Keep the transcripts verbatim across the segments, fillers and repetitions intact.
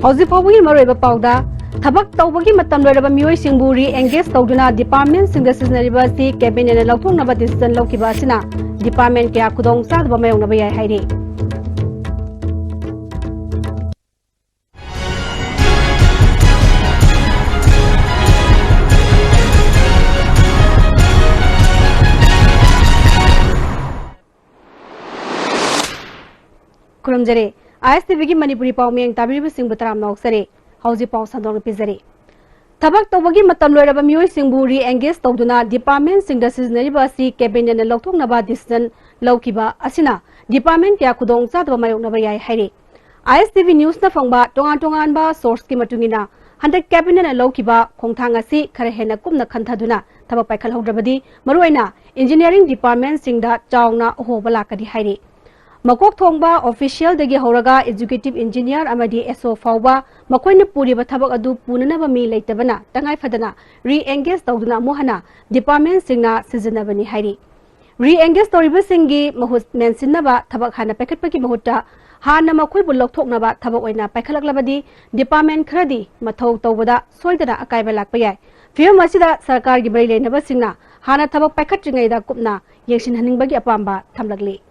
ꯍꯧꯖꯤꯛ ꯐꯥꯎꯕꯒꯤ ꯃꯔꯨꯑꯣꯏꯕ ꯄꯥꯎꯗ, ꯊꯕꯛ ꯇꯧꯕꯒꯤ ꯃꯇꯝ ꯂꯣꯏꯔꯕ ꯃꯤꯑꯣꯏꯁꯤꯡꯕꯨ re-engage ꯇꯧꯗꯨꯅ departmentꯁꯤꯡꯗ ꯁꯤꯖꯤꯟꯅꯔꯤꯕ ꯑꯁꯤ cabinetꯅ ꯂꯧꯊꯣꯛꯅꯕ decision ꯂꯧꯈꯤꯕ ꯑꯁꯤꯅ department ꯀꯌꯥ ꯈꯨꯗꯣꯡ ꯆꯥꯗꯕ ꯃꯥꯌꯣꯛꯅꯕ ꯌꯥꯏ ꯍꯥꯏꯔꯤ꯫ ꯈꯨꯔꯨꯝꯖꯔꯤ꯫ ISTVꯒꯤ ꯃꯅꯤꯄꯨꯔꯤ ꯄꯥꯎꯃꯤ ꯇꯥꯕꯤꯔꯤꯕꯁꯤꯡꯕꯨ ꯇꯔꯥꯝꯅ ꯑꯣꯛꯆꯔꯤ꯫ ꯍꯧꯖꯤꯛ ꯄꯥꯎ ꯁꯟꯗꯣꯛꯅ ꯄꯤꯖꯔꯤ꯫ ꯊꯕꯛ ꯇꯧꯕꯒꯤ ꯃꯇꯝ ꯂꯣꯏꯔꯕ ꯃꯤꯑꯣꯏꯁꯤꯡꯕꯨ re-engage ꯇꯧꯗꯨꯅ departmentꯁꯤꯡꯗ ꯁꯤꯖꯤꯟꯅꯔꯤꯕ ꯑꯁꯤ cabinetꯅ ꯂꯧꯊꯣꯛꯅꯕ decision ꯂꯧꯈꯤꯕ ꯑꯁꯤꯅ department ꯀꯌꯥ ꯈꯨꯗꯣꯡ ꯆꯥꯗꯕ ꯃꯥꯌꯣꯛꯅꯕ ꯌꯥꯏ ꯍꯥꯏꯔꯤ꯫ ISTV Newsꯅ ꯐꯪꯕ ꯇꯣꯉꯥꯟ ꯇꯣꯉꯥꯟꯕ sourceꯀꯤ ꯃꯇꯨꯡ ꯏꯟꯅ, ꯍꯟꯗꯛ cabinetꯅ ꯂꯧꯈꯤꯕ ꯈꯣꯡꯊꯥꯡ ꯑꯁꯤ ꯈꯔ ꯍꯦꯟꯅ ꯀꯨꯞꯅ ꯈꯟꯊꯗꯨꯅ ꯊꯕꯛ ꯄꯥꯏꯈꯠꯍꯧꯗ꯭ꯔꯕꯗꯤ ꯃꯔꯨꯑꯣꯏꯅ engineering departmentꯁꯤꯡꯗ ꯆꯥꯎꯅ ꯑꯍꯣꯕ ꯂꯥꯛꯀꯅꯤ ꯍꯥꯏꯔꯤ꯫ ꯃꯀꯣꯛ ꯊꯣꯡꯕ officialꯗꯒꯤ ꯍꯧꯔꯒ executive engineer ꯑꯃꯗꯤ SO ꯐꯥꯎꯕ ꯃꯈꯣꯏꯅ ꯄꯨꯔꯤꯕ ꯊꯕꯛ ꯑꯗꯨ ꯄꯨꯅꯅꯕ ꯃꯤ ꯂꯩꯇꯕꯅ ꯇꯉꯥꯏ ꯐꯗꯅ re-engage ꯇꯧꯗꯨꯅ ꯑꯃꯨꯛ ꯍꯟꯅ departmentꯁꯤꯡꯅ ꯁꯤꯖꯤꯟꯅꯕꯅꯤ ꯍꯥꯏꯔꯤ꯫ Re-engage ꯇꯧꯔꯤꯕꯁꯤꯡꯒꯤ ꯃꯍꯨꯠ ꯃꯦꯟꯁꯤꯟꯅꯕ ꯊꯕꯛ ꯍꯥꯟꯅ ꯄꯥꯏꯈꯠꯄꯒꯤ ꯃꯍꯨꯠꯇ ꯍꯥꯟꯅ ꯃꯈꯣꯏꯕꯨ ꯂꯧꯊꯣꯛꯅꯕ ꯊꯕꯛ ꯑꯣꯏꯅ ꯄꯥꯏꯈꯠꯂꯛꯂꯕꯗꯤ department ꯈꯔꯗꯤ ꯃꯊꯧ ꯇꯧꯕꯗ ꯁꯣꯏꯗꯅ ꯑꯀꯥꯏꯕ ꯂꯥꯛꯄ ꯌꯥꯏ꯫ ꯐꯤꯚꯝ ꯑꯁꯤꯗ ꯁꯔꯀꯥꯔꯒꯤ ꯃꯔꯤ ꯂꯩꯅꯕꯁꯤꯡꯅ ꯍꯥꯟꯅ ꯊꯕꯛ ꯄꯥꯏꯈꯠꯇ꯭ꯔꯤꯉꯩꯗ ꯀꯨꯞꯅ ꯌꯦꯡꯁꯤꯟꯍꯟꯅꯤꯡꯕꯒꯤ ꯑꯄꯥꯝꯕ ꯊꯝꯂꯛꯂꯤ꯫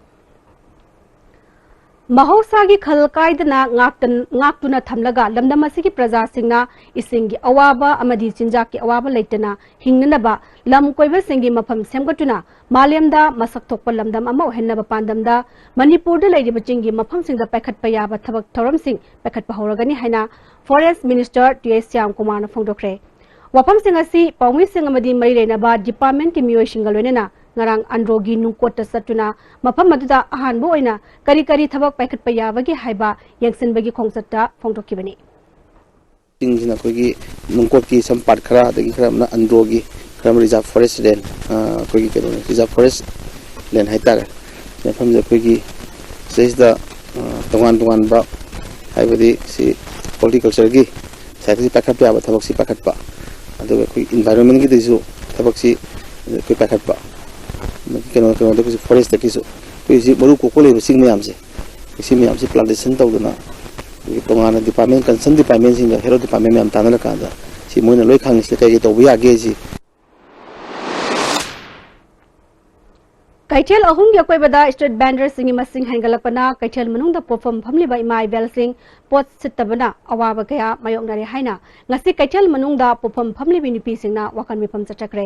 ꯃꯍꯧꯁꯥꯒꯤ ꯈꯜ ꯀꯥꯏꯗꯅ ꯉꯥꯛꯇ-, ꯉꯥꯛꯇꯨꯅ ꯊꯝꯂꯒ ꯂꯝꯗꯝ ꯑꯁꯤꯒꯤ ꯄ꯭ꯔꯖꯥꯁꯤꯡꯅ ꯏꯁꯤꯡꯒꯤ ꯑꯋꯥꯕ ꯑꯃꯗꯤ ꯆꯤꯟꯖꯥꯛꯀꯤ ꯑꯋꯥꯕ ꯂꯩꯇꯅ ꯍꯤꯡꯅꯅꯕ ꯂꯝ ꯀꯣꯏꯕꯁꯤꯡꯒꯤ ꯃꯐꯝ ꯁꯦꯝꯒꯠꯇꯨꯅ ꯃꯥꯂꯦꯝꯗ ꯃꯁꯛ ꯊꯣꯛꯄ ꯂꯝꯗꯝ ꯑꯃ ꯑꯣꯏꯍꯟꯅꯕ ꯄꯥꯟꯗꯝꯗ ꯃꯅꯤꯄꯨꯔꯗ ꯂꯩꯔꯤꯕ ꯆꯤꯡꯒꯤ ꯃꯐꯝꯁꯤꯡꯗ ꯄꯥꯏꯈꯠꯄ ꯌꯥꯕ ꯊꯕꯛ ꯊꯧꯔꯝꯁꯤꯡ ꯄꯥꯏꯈꯠꯄ ꯍꯧꯔꯒꯅꯤ ꯍꯥꯏꯅ Forest Minister ꯇꯤ ꯑꯦꯁ ꯁ꯭ꯌꯥꯝ ꯀꯨꯃꯥꯔꯅ ꯐꯣꯡꯗꯣꯛꯈ꯭ꯔꯦ꯫ ꯋꯥꯐꯝꯁꯤꯡ ꯑꯁꯤ ꯄꯥꯎꯃꯤꯁꯤꯡ ꯑꯃꯗꯤ ꯃꯔꯤ ꯂꯩꯅꯕ departmentꯀꯤ ꯃꯤꯑꯣꯏꯁꯤꯡꯒ ꯂꯣꯏꯅꯅ ꯉꯔꯥꯡ ꯑꯟꯗ꯭ꯔꯣꯒꯤ ꯅꯨꯡꯀꯣꯠꯇ ꯆꯠꯇꯨꯅ ꯃꯐꯝ ꯑꯗꯨꯗ ꯑꯍꯥꯟꯕ ꯑꯣꯏꯅ ꯀꯔꯤ ꯀꯔꯤ ꯊꯕꯛ ꯄꯥꯏꯈꯠꯄ ꯌꯥꯕꯒꯦ ꯍꯥꯏꯕ ꯌꯦꯡꯁꯤꯟꯕꯒꯤ ꯈꯣꯡꯆꯠꯇ ꯐꯣꯡꯗꯣꯛꯈꯤꯕꯅꯤ꯫ ꯆꯤꯡꯁꯤꯅ ꯑꯩꯈꯣꯏꯒꯤ ꯅꯨꯡꯀꯣꯠꯀꯤ ꯁꯝ part ꯈꯔ, ꯑꯗꯒꯤ ꯈꯔ ꯑꯃꯅ ꯑꯟꯗ꯭ꯔꯣꯒꯤ, ꯈꯔ ꯑꯃꯅ reserve forest land, ꯑ, ꯑꯩꯈꯣꯏꯒꯤ ꯀꯩꯅꯣꯅꯤ, reserve forest land ꯍꯥꯏꯇꯥꯔꯦ꯫ ꯃꯐꯝꯁꯦ ꯑꯩꯈꯣꯏꯒꯤ ꯁꯤꯗꯩꯁꯤꯗ, ꯑ, ꯇꯣꯉꯥꯟ ꯇꯣꯉꯥꯟꯕ, ꯍꯥꯏꯕꯗꯤ ꯁꯤ horticultureꯒꯤ sideꯇꯒꯤ ꯄꯥꯏꯈꯠꯄ ꯌꯥꯕ ꯊꯕꯛꯁꯤ ꯄꯥꯏꯈꯠꯄ, ꯑꯗꯨꯒ ꯑꯩꯈꯣꯏ environmentꯒꯤꯗꯁꯨ ꯊꯕꯛꯁꯤ ꯑꯩꯈꯣꯏ ꯄꯥꯏꯈꯠꯄ, ꯑꯗꯒꯤ ꯀꯩꯅꯣ, ꯀꯩꯅꯣꯗꯒꯤꯁꯨ, forestꯇꯒꯤꯁꯨ ꯑꯩꯈꯣꯏ ꯍꯧꯖꯤꯛ ꯃꯔꯨ ꯀꯣꯛꯄ ꯂꯩꯕ ꯆꯤꯡ ꯃꯌꯥꯝꯁꯦ, ꯁꯤ ꯃꯌꯥꯝꯁꯤ plantation ꯇꯧꯗꯅ ꯑꯩꯈꯣꯏꯒꯤ ꯇꯣꯉꯥꯟꯅ department, concern departmentꯁꯤꯡꯒ health department ꯃꯌꯥꯝ ꯇꯥꯟꯅꯔꯀꯥꯟꯗ ꯁꯤ ꯃꯣꯏꯅ ꯂꯣꯏ ꯈꯪꯉꯤ, ꯁꯤꯗ ꯀꯩ ꯀꯩ ꯇꯧꯕ ꯌꯥꯒꯦ ꯁꯤ꯫ ꯀꯩꯊꯦꯜ ꯑꯍꯨꯝꯒꯤ ꯑꯀꯣꯏꯕꯗ street vendorꯁꯤꯡꯒꯤ ꯃꯁꯤꯡ ꯍꯦꯟꯒꯠꯂꯛꯄꯅ ꯀꯩꯊꯦꯜ ꯃꯅꯨꯡꯗ ꯄꯣꯠꯐꯝ ꯐꯝꯂꯤꯕ ꯏꯃꯥ ꯏꯕꯦꯜꯁꯤꯡ ꯄꯣꯠ ꯁꯤꯠꯇꯕꯅ ꯑꯋꯥꯕ ꯀꯌꯥ ꯃꯥꯌꯣꯛꯅꯔꯦ ꯍꯥꯏꯅ ꯉꯁꯤ ꯀꯩꯊꯦꯜ ꯃꯅꯨꯡꯗ ꯄꯣꯠꯐꯝ ꯐꯝꯂꯤꯕꯤ ꯅꯨꯄꯤꯁꯤꯡꯅ ꯋꯥꯀꯟ ꯃꯤꯐꯝ ꯆꯠꯊꯈ꯭ꯔꯦ꯫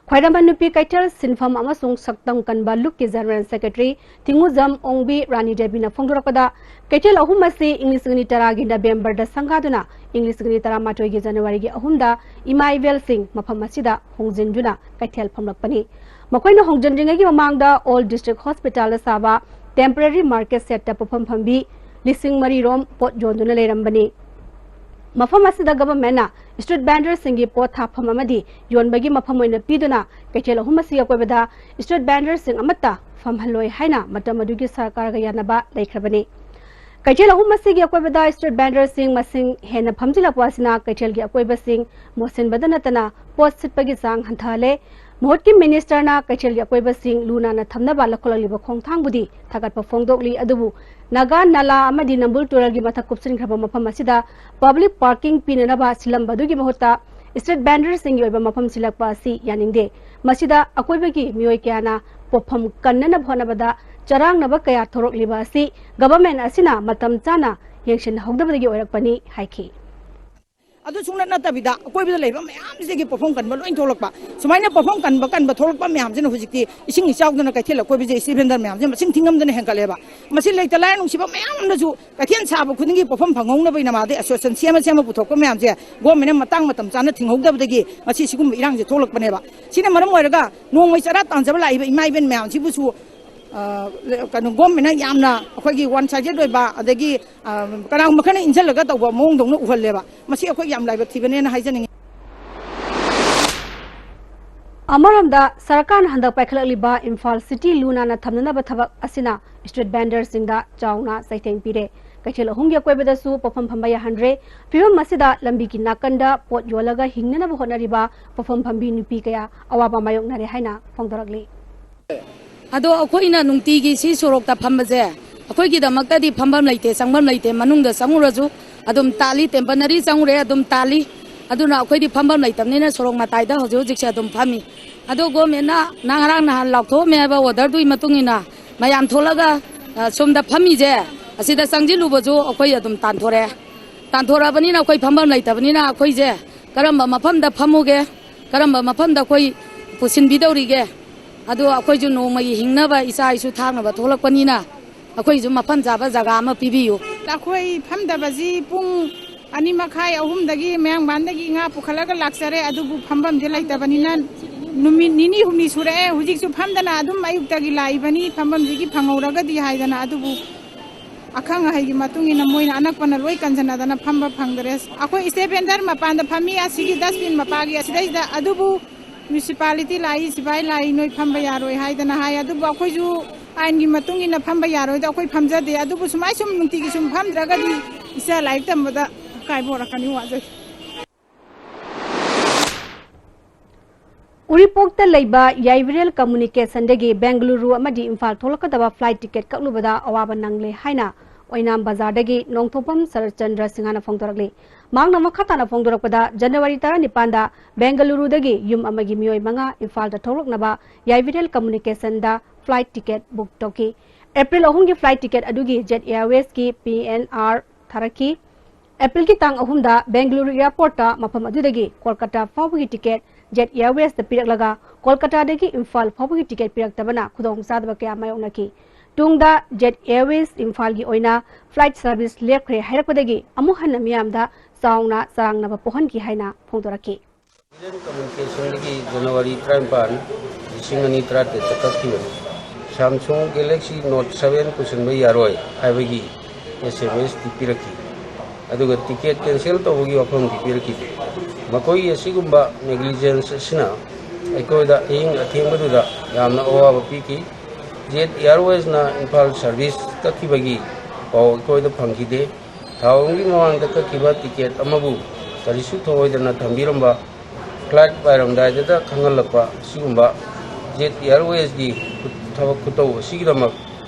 ꯈ꯭ꯋꯥꯏꯔꯝꯕꯟ ꯅꯨꯄꯤ ꯀꯩꯊꯦꯜ ꯁꯤꯟꯐꯝ ꯑꯃꯁꯨꯡ ꯁꯛꯇꯝ ꯀꯟꯕ ꯂꯨꯞꯀꯤ general secretary ꯊꯤꯡꯉꯨꯖꯝ ꯑꯣꯡꯕꯤ ꯔꯥꯅꯤ ꯗꯦꯕꯤꯅ ꯐꯣꯡꯗꯣꯔꯛꯄꯗ, ꯀꯩꯊꯦꯜ ꯑꯍꯨꯝ ꯑꯁꯤ ꯏꯪ ꯂꯤꯁꯤꯡ ꯑꯅꯤ ꯇꯔꯥꯒꯤ ꯅꯕꯦꯝꯕꯔꯗ ꯁꯪꯒꯥꯗꯨꯅ ꯏꯪ ꯂꯤꯁꯤꯡ ꯑꯅꯤ ꯇꯔꯥꯃꯥꯊꯣꯏꯒꯤ ꯖꯅꯋꯥꯔꯤꯒꯤ ꯑꯍꯨꯝꯗ ꯏꯃꯥ ꯏꯕꯦꯜꯁꯤꯡ ꯃꯐꯝ ꯑꯁꯤꯗ ꯍꯣꯡꯖꯤꯟꯗꯨꯅ ꯀꯩꯊꯦꯜ ꯐꯝꯂꯛꯄꯅꯤ꯫ ꯃꯈꯣꯏꯅ ꯍꯣꯡꯖꯤꯟꯗ꯭ꯔꯤꯉꯩꯒꯤ ꯃꯃꯥꯡꯗ Old District Hospitalꯗ ꯁꯥꯕ temporary market shedꯇ ꯄꯣꯠꯐꯝ ꯐꯝꯕꯤ ꯂꯤꯁꯤꯡ ꯃꯔꯤ ꯔꯣꯝ ꯄꯣꯠ ꯌꯣꯟꯗꯨꯅ ꯂꯩꯔꯝꯕꯅꯤ꯫ ꯃꯐꯝ ꯑꯁꯤꯗ governmentꯅ street vendorꯁꯤꯡꯒꯤ ꯄꯣꯠ ꯊꯥꯐꯝ ꯑꯃꯗꯤ ꯌꯣꯟꯕꯒꯤ ꯃꯐꯝ ꯑꯣꯏꯅ ꯄꯤꯗꯨꯅ ꯀꯩꯊꯦꯜ ꯑꯍꯨꯝ ꯑꯁꯤꯒꯤ ꯑꯀꯣꯏꯕꯗ street vendorꯁꯤꯡ ꯑꯃꯠꯇ ꯐꯝꯍꯜꯂꯣꯏ ꯍꯥꯏꯅ ꯃꯇꯝ ꯑꯗꯨꯒꯤ ꯁꯔꯀꯥꯔꯒ ꯌꯥꯅꯕ ꯂꯩꯈ꯭ꯔꯕꯅꯤ꯫ ꯀꯩꯊꯦꯜ ꯑꯍꯨꯝ ꯑꯁꯤꯒꯤ ꯑꯀꯣꯏꯕꯗ street vendorꯁꯤꯡ ꯃꯁꯤꯡ ꯍꯦꯟꯅ ꯐꯝꯖꯤꯜꯂꯛꯄ ꯑꯁꯤꯅ ꯀꯩꯊꯦꯜꯒꯤ ꯑꯀꯣꯏꯕꯁꯤꯡ ꯃꯣꯠꯁꯤꯟꯕꯗ ꯅꯠꯇꯅ ꯄꯣꯠ ꯁꯤꯠꯄꯒꯤ ꯆꯥꯡ ꯍꯟꯊꯍꯜꯂꯦ꯫ ꯃꯍꯨꯠꯀꯤ ministerꯅ ꯀꯩꯊꯦꯜꯒꯤ ꯑꯀꯣꯏꯕꯁꯤꯡ ꯂꯨ ꯅꯥꯟꯅ ꯊꯝꯅꯕ ꯂꯧꯈꯠꯂꯛꯂꯤꯕ ꯈꯣꯡꯊꯥꯡꯕꯨꯗꯤ ꯊꯥꯒꯠꯄ ꯐꯣꯡꯗꯣꯛꯂꯤ, ꯑꯗꯨꯕꯨ ꯅꯥꯒꯥ ꯅꯥꯂꯥ ꯑꯃꯗꯤ ꯅꯝꯕꯨꯜ ꯇꯨꯔꯦꯜꯒꯤ ꯃꯊꯛ ꯀꯨꯞꯁꯤꯟꯈ꯭ꯔꯕ ꯃꯐꯝ ꯑꯁꯤꯗ public parking ꯄꯤꯅꯅꯕ ꯁꯤꯜꯂꯝꯕꯗꯨꯒꯤ ꯃꯍꯨꯠꯇ street vendorꯁꯤꯡꯒꯤ ꯑꯣꯏꯕ ꯃꯐꯝ ꯁꯤꯜꯂꯛꯄ ꯑꯁꯤ ꯌꯥꯅꯤꯡꯗꯦ꯫ ꯃꯁꯤꯗ ꯑꯀꯣꯏꯕꯒꯤ ꯃꯤꯑꯣꯏ ꯀꯌꯥꯅ ꯄꯣꯠꯐꯝ ꯀꯟꯅꯅꯕ ꯍꯣꯠꯅꯕꯗ ꯆꯔꯥꯡꯅꯕ ꯀꯌꯥ ꯊꯣꯔꯛꯂꯤꯕ ꯑꯁꯤ government ꯑꯁꯤꯅ ꯃꯇꯝ ꯆꯥꯅ ꯌꯦꯡꯁꯤꯟꯍꯧꯗꯕꯗꯒꯤ ꯑꯣꯏꯔꯛꯄꯅꯤ ꯍꯥꯏꯈꯤ꯫ ꯑꯗꯨ ꯁꯨꯡꯅꯠ ꯅꯠꯇꯕꯤꯗ ꯑꯀꯣꯏꯕꯗ ꯂꯩꯕ ꯃꯌꯥꯝꯁꯤꯗꯒꯤ ꯄꯣꯠꯐꯝ ꯀꯟꯕ ꯂꯣꯏ ꯊꯣꯛꯂꯛꯄ꯫ ꯁꯨꯃꯥꯏꯅ ꯄꯣꯠꯐꯝ ꯀꯟꯕ ꯀꯟꯕ ꯊꯣꯛꯂꯛꯄ ꯃꯌꯥꯝꯁꯤꯅ ꯍꯧꯖꯤꯛꯇꯤ ꯏꯁꯤꯡ ꯏꯆꯥꯎꯗꯅ ꯀꯩꯊꯦꯜ ꯑꯀꯣꯏꯕꯁꯦ street vendor ꯃꯌꯥꯝꯁꯦ ꯃꯁꯤꯡ ꯊꯤꯉꯝꯗꯅ ꯍꯦꯟꯒꯠꯂꯦꯕ꯫ ꯃꯁꯤ ꯂꯩꯇ ꯂꯥꯏꯔ ꯅꯨꯡꯁꯤꯕ ꯃꯌꯥꯝ ꯑꯃꯅꯁꯨ ꯀꯩꯊꯦꯜ ꯁꯥꯕ ꯈꯨꯗꯤꯡꯒꯤ ꯄꯣꯠꯐꯝ ꯐꯪꯍꯧꯅꯕꯒꯤ ꯅꯃꯥꯗꯤ association ꯁꯦꯝꯃ ꯁꯦꯝꯃ ꯄꯨꯊꯣꯛꯄ ꯃꯌꯥꯝꯁꯦ governmentꯅ ꯃꯇꯥꯡ ꯃꯇꯝ ꯆꯥꯅ ꯊꯤꯡꯍꯧꯗꯕꯗꯒꯤ ꯉꯁꯤ ꯁꯤꯒꯨꯝꯕ ꯏꯔꯥꯡꯁꯦ ꯊꯣꯛꯂꯛꯄꯅꯦꯕ꯫ ꯁꯤꯅ ꯃꯔꯝ ꯑꯣꯏꯔꯒ ꯅꯣꯡꯃꯩ ꯆꯔꯥ ꯇꯥꯟꯖꯕ ꯂꯥꯛꯏꯕ ꯏꯃꯥ ꯏꯕꯦꯟ ꯃꯌꯥꯝꯁꯤꯕꯨꯁꯨ, ꯑ, ꯀꯩꯅꯣ, governmentꯅ ꯌꯥꯝꯅ ꯑꯩꯈꯣꯏꯒꯤ one sided ꯑꯣꯏꯕ, ꯑꯗꯒꯤ, ꯑ, ꯀꯅꯥꯒꯨꯝꯕ ꯈꯔꯅ ꯏꯟꯁꯤꯜꯂꯒ ꯇꯧꯕ ꯃꯑꯣꯡꯗꯧꯅ ꯎꯍꯜꯂꯦꯕ꯫ ꯃꯁꯤ ꯑꯩꯈꯣꯏ ꯌꯥꯝ ꯂꯥꯏꯕꯛ ꯊꯤꯕꯅꯦꯅ ꯍꯥꯏꯖꯅꯤꯡꯉꯤ꯫ ꯑꯃꯔꯣꯝꯗ ꯁꯔꯀꯥꯔꯅ ꯍꯟꯗꯛ ꯄꯥꯏꯈꯠꯂꯛꯂꯤꯕ ꯏꯝꯐꯥꯜ city ꯂꯨ ꯅꯥꯟꯅ ꯊꯝꯅꯅꯕ ꯊꯕꯛ ꯑꯁꯤꯅ street vendorꯁꯤꯡꯗ ꯆꯥꯎꯅ ꯆꯩꯊꯦꯡ ꯄꯤꯔꯦ꯫ ꯀꯩꯊꯦꯜ ꯑꯍꯨꯝꯒꯤ ꯑꯀꯣꯏꯕꯗꯁꯨ ꯄꯣꯠꯐꯝ ꯐꯝꯕ ꯌꯥꯍꯟꯗ꯭ꯔꯦ꯫ ꯐꯤꯕꯝ ꯑꯁꯤꯗ ꯂꯝꯕꯤꯒꯤ ꯅꯥꯀꯟꯗ ꯄꯣꯠ ꯌꯣꯜꯂꯒ ꯍꯤꯡꯅꯅꯕ ꯍꯣꯠꯅꯔꯤꯕ ꯄꯣꯠꯐꯝ ꯐꯝꯕꯤ ꯅꯨꯄꯤ ꯀꯌꯥ ꯑꯋꯥꯕ ꯃꯥꯌꯣꯛꯅꯔꯦ ꯍꯥꯏꯅ ꯐꯣꯡꯗꯣꯔꯛꯂꯤ꯫ ꯑꯗꯣ ꯑꯩꯈꯣꯏꯅ ꯅꯨꯡꯇꯤꯒꯤ ꯁꯤ ꯁꯣꯔꯣꯛꯇ ꯐꯝꯕꯁꯦ, ꯑꯩꯈꯣꯏꯒꯤꯗꯃꯛꯇꯗꯤ ꯐꯝꯐꯝ ꯂꯩꯇꯦ, ꯆꯪꯐꯝ ꯂꯩꯇꯦ꯫ ꯃꯅꯨꯡꯗ ꯆꯪꯉꯨꯔꯁꯨ ꯑꯗꯨꯝ ꯇꯥꯜꯂꯤ, ꯇꯦꯝꯄꯅꯔꯤ ꯆꯪꯉꯨꯔꯦ ꯑꯗꯨꯝ ꯇꯥꯜꯂꯤ꯫ ꯑꯗꯨꯅ ꯑꯩꯈꯣꯏꯗꯤ ꯐꯝꯐꯝ ꯂꯩꯇꯕꯅꯤꯅ ꯁꯣꯔꯣꯛ ꯃꯇꯥꯏꯗ ꯍꯧꯖꯤꯛ ꯍꯧꯖꯤꯛꯁꯦ ꯑꯗꯨꯝ ꯐꯝꯃꯤ꯫ ꯑꯗꯣ ꯒꯣꯔꯃꯦꯟꯅ ꯅꯍꯥꯟ ꯉꯔꯥꯡ ꯅꯍꯥꯟ ꯂꯥꯎꯊꯣꯛꯑꯝꯃꯦ ꯍꯥꯏꯕ ꯑꯣꯔꯗꯔꯗꯨꯒꯤ ꯃꯇꯨꯡ ꯏꯟꯅ ꯃꯌꯥꯝ ꯊꯣꯛꯂꯒ, ꯑ, ꯁꯣꯝꯗ ꯐꯝꯃꯤꯁꯦ, ꯑꯁꯤꯗ ꯆꯪꯁꯤꯜꯂꯨꯕꯁꯨ ꯑꯩꯈꯣꯏ ꯑꯗꯨꯝ ꯇꯥꯟꯊꯣꯔꯛꯑꯦ꯫ ꯇꯥꯟꯊꯣꯔꯛꯑꯕꯅꯤꯅ ꯑꯩꯈꯣꯏ ꯐꯝꯐꯝ ꯂꯩꯇꯕꯅꯤꯅ ꯑꯩꯈꯣꯏꯁꯦ ꯀꯔꯝꯕ ꯃꯐꯝꯗ ꯐꯝꯃꯨꯒꯦ, ꯀꯔꯝꯕ ꯃꯐꯝꯗ ꯑꯩꯈꯣꯏ ꯄꯨꯁꯤꯟꯕꯤꯗꯧꯔꯤꯒꯦ? ꯑꯗꯣ ꯑꯩꯈꯣꯏꯁꯨ ꯅꯣꯡꯃꯒꯤ ꯍꯤꯡꯅꯕ, ꯏꯆꯥ ꯏꯁꯨ ꯊꯥꯛꯅꯕ ꯊꯣꯛꯂꯛꯄꯅꯤꯅ ꯑꯩꯈꯣꯏꯁꯨ ꯃꯐꯝ ꯆꯥꯕ ꯖꯒꯥ ꯑꯃ ꯄꯤꯕꯤꯌꯨ꯫ ꯑꯩꯈꯣꯏ ꯐꯝꯗꯕꯁꯤ ꯄꯨꯡ ꯑꯅꯤ ꯃꯈꯥꯏ, ꯑꯍꯨꯝꯗꯒꯤ ꯃꯌꯥꯡꯕꯥꯟꯗꯒꯤ ꯉꯥ ꯄꯨꯈꯠꯂꯒ ꯂꯥꯛꯆꯔꯦ, ꯑꯗꯨꯕꯨ ꯐꯝꯐꯝꯁꯦ ꯂꯩꯇꯕꯅꯤꯅ ꯅꯨꯃꯤꯠ ꯅꯤꯅꯤ ꯍꯨꯝꯅꯤ ꯁꯨꯔꯛꯑꯦ꯫ ꯍꯧꯖꯤꯛꯁꯨ ꯐꯝꯗꯅ ꯑꯗꯨꯝ ꯑꯌꯨꯛꯇꯒꯤ ꯂꯥꯛꯏꯕꯅꯤ, ꯐꯝꯐꯝꯁꯤꯒꯤ ꯐꯪꯍꯧꯔꯒꯗꯤ ꯍꯥꯏꯗꯅ꯫ ꯑꯗꯨꯕꯨ ꯑꯈꯪ ꯑꯍꯩꯒꯤ ꯃꯇꯨꯡ ꯏꯟꯅ ꯃꯣꯏꯅ ꯑꯅꯛꯄꯅ ꯂꯣꯏ ꯀꯟꯁꯤꯟꯅꯗꯅ ꯐꯝꯕ ꯐꯪꯗꯔꯦ꯫ ꯑꯩꯈꯣꯏ ꯁ꯭ꯇꯦꯞ ꯕꯦꯟꯗꯔ ꯃꯄꯥꯟꯗ ꯐꯝꯃꯤ, ꯑꯁꯤꯒꯤ ꯗꯁꯕꯤꯟ ꯃꯄꯥꯒꯤ ꯑꯁꯤꯗꯩꯗ, ꯑꯗꯨꯕꯨ ꯃ꯭ꯌꯨꯅꯤꯁꯤꯄꯥꯂꯤꯇꯤ ꯂꯥꯛꯏ, ꯁꯤꯐꯥꯏ ꯂꯥꯛꯏ, ꯅꯣꯏ ꯐꯝꯕ ꯌꯥꯔꯣꯏ ꯍꯥꯏꯗꯅ ꯍꯥꯏ꯫ ꯑꯗꯨꯕꯨ ꯑꯩꯈꯣꯏꯁꯨ ꯑꯥꯏꯟꯒꯤ ꯃꯇꯨꯡ ꯏꯟꯅ ꯐꯝꯕ ꯌꯥꯔꯣꯏꯗ ꯑꯩꯈꯣꯏ ꯐꯝꯖꯗꯦ꯫ ꯑꯗꯨꯕꯨ ꯁꯨꯃꯥꯏ ꯁꯨꯝ ꯅꯨꯡꯇꯤꯒꯤ ꯁꯨꯝ ꯐꯝꯗ꯭ꯔꯒꯗꯤ ꯏꯆꯥ ꯂꯥꯏꯔꯤꯛ ꯇꯝꯕꯗ ꯑꯀꯥꯏꯕ ꯄꯣꯔꯛꯀꯅꯤ, ꯋꯥꯖꯩ꯫ ꯎꯔꯤꯄꯣꯛꯇ ꯂꯩꯕ ꯌꯥꯏꯕꯤꯔꯦꯜ ꯀꯝꯃꯨꯅꯤꯀꯦꯁꯟꯗꯒꯤ ꯕꯦꯡꯒꯂꯨꯔꯨ ꯑꯃꯗꯤ ꯏꯝꯐꯥꯜ ꯊꯣꯛꯂꯛꯀꯗꯕ ꯐ꯭ꯂꯥꯏꯠ ꯇꯤꯀꯦꯠ ꯀꯛꯂꯨꯕꯗ ꯑꯋꯥꯕ ꯅꯪꯂꯦ ꯍꯥꯏꯅ ꯑꯣꯏꯅꯥꯝ ꯕꯖꯥꯔꯗꯒꯤ ꯅꯣꯡꯊꯣꯝꯕꯝ ꯁꯔꯠꯆꯟꯗ꯭ꯔ ꯁꯤꯡꯍꯅ ꯐꯣꯡꯗꯣꯔꯛꯂꯤ꯫ ꯃꯍꯥꯛꯅ ꯃꯈꯥ ꯇꯥꯅ ꯐꯣꯡꯗꯣꯔꯛꯄꯗ, ꯖꯅꯋꯥꯔꯤ ꯇꯔꯥꯅꯤꯄꯥꯟꯗ ꯕꯦꯡꯒꯂꯨꯔꯨꯗꯒꯤ ꯌꯨꯝ ꯑꯃꯒꯤ ꯃꯤꯑꯣꯏ ꯃꯉꯥ ꯏꯝꯐꯥꯜꯗ ꯊꯣꯛꯂꯛꯅꯕ ꯌꯥꯏꯕꯤꯔꯦꯜ ꯀꯝꯃꯨꯅꯤꯀꯦꯁꯟꯗ ꯐ꯭ꯂꯥꯏꯠ ꯇꯤꯀꯦꯠ ꯕꯨꯛ ꯇꯧꯈꯤ꯫ ꯑꯦꯄ꯭ꯔꯤꯜ ꯑꯍꯨꯝꯒꯤ ꯐ꯭ꯂꯥꯏꯠ ꯇꯤꯀꯦꯠ ꯑꯗꯨꯒꯤ ꯖꯦꯠ ꯑꯦꯌꯔꯋꯦꯖꯀꯤ ꯄꯤ ꯑꯦꯟ ꯑꯥꯔ ꯊꯥꯔꯛꯈꯤ꯫ ꯑꯦꯄ꯭ꯔꯤꯜꯒꯤ ꯇꯥꯡ ꯑꯍꯨꯝꯗ ꯕꯦꯡꯒꯂꯨꯔꯨ ꯑꯦꯌꯔꯄꯣꯔꯠꯇ ꯃꯐꯝ ꯑꯗꯨꯗꯒꯤ ꯀꯣꯜꯀꯇꯥ ꯐꯥꯎꯕꯒꯤ ꯇꯤꯀꯦꯠ ꯖꯦꯠ ꯑꯦꯌꯔꯋꯦꯖꯇ ꯄꯤꯔꯛꯂꯒ, ꯀꯣꯜꯀꯇꯥꯗꯒꯤ ꯏꯝꯐꯥꯜ ꯐꯥꯎꯕꯒꯤ ꯇꯤꯀꯦꯠ ꯄꯤꯔꯛꯇꯕꯅ ꯈꯨꯗꯣꯡꯆꯥꯗꯕ ꯀꯌꯥ ꯃꯥꯌꯣꯛꯅꯈꯤ꯫ ꯇꯨꯡꯗ ꯖꯦꯠ ꯑꯦꯌꯔꯋꯦꯖ ꯏꯝꯐꯥꯜꯒꯤ ꯑꯣꯏꯅ ꯐ꯭ꯂꯥꯏꯠ ꯁꯔꯚꯤꯁ ꯂꯦꯞꯈ꯭ꯔꯦ ꯍꯥꯏꯔꯛꯄꯗꯒꯤ ꯑꯃꯨꯛ ꯍꯟꯅ ꯃꯤꯌꯥꯝꯗ ꯆꯥꯎꯅ ꯆꯔꯥꯡꯅꯕ ꯄꯣꯛꯍꯟꯈꯤ ꯍꯥꯏꯅ ꯐꯣꯡꯗꯣꯔꯛꯈꯤ꯫ ꯏꯟꯗꯤꯌꯟ ꯀꯝꯃꯨꯅꯤꯀꯦꯁꯟꯗꯒꯤ ꯖꯅꯋꯥꯔꯤ ꯇꯔꯥꯅꯤꯄꯥꯟ, ꯂꯤꯁꯤꯡ ꯑꯅꯤ ꯇꯔꯥꯇꯔꯦꯠꯇ ꯀꯛꯈꯤꯕꯅꯤ꯫ ꯁꯥꯝꯁꯨꯡ ꯒꯦꯂꯦꯛꯁꯤ ꯅꯣꯠ ꯁꯚꯦꯟ ꯄꯨꯁꯤꯟꯕ ꯌꯥꯔꯣꯏ ꯍꯥꯏꯕꯒꯤ ꯑꯦꯁ ꯑꯦꯝ ꯑꯦꯁ ꯇꯤ ꯄꯤꯔꯛꯈꯤ, ꯑꯗꯨꯒ ꯇꯤꯀꯦꯠ ꯀꯦꯟꯁꯦꯜ ꯇꯧꯕꯒꯤ ꯋꯥꯐꯝꯗꯤ ꯄꯤꯔꯛꯈꯤꯗꯦ꯫ ꯃꯈꯣꯏꯒꯤ ꯑꯁꯤꯒꯨꯝꯕ ꯅꯦꯒ꯭ꯂꯤꯖꯦꯟꯁ ꯑꯁꯤꯅ ꯑꯩꯈꯣꯏꯗ ꯑꯍꯤꯡ ꯑꯊꯦꯡꯕꯗꯨꯗ ꯌꯥꯝꯅ ꯑꯋꯥꯕ ꯄꯤꯈꯤ꯫ ꯖꯦꯠ ꯑꯦꯌꯔꯋꯦꯖꯅ ꯏꯝꯐꯥꯜ ꯁꯔꯚꯤꯁ ꯀꯛꯈꯤꯕꯒꯤ ꯄꯥꯎ ꯑꯩꯈꯣꯏꯗ ꯐꯪꯈꯤꯗꯦ꯫ ꯊꯥ ꯑꯍꯨꯝꯒꯤ ꯃꯃꯥꯡꯗ ꯀꯛꯈꯤꯕ ꯇꯤꯀꯦꯠ ꯑꯃꯕꯨ ꯀꯔꯤꯁꯨ ꯊꯧꯑꯣꯏꯗꯅ ꯊꯝꯕꯤꯔꯝꯕ, ꯐ꯭ꯂꯥꯏꯠ ꯄꯥꯏꯔꯝꯗꯥꯏꯗꯇ ꯈꯪꯍꯜꯂꯛꯄ ꯑꯁꯤꯒꯨꯝꯕ ꯖꯦꯠ ꯑꯦꯌꯔꯋꯦꯖꯀꯤ ꯊꯕꯛ ꯈꯨꯇꯧ ꯑꯁꯤꯒꯤꯗꯃꯛ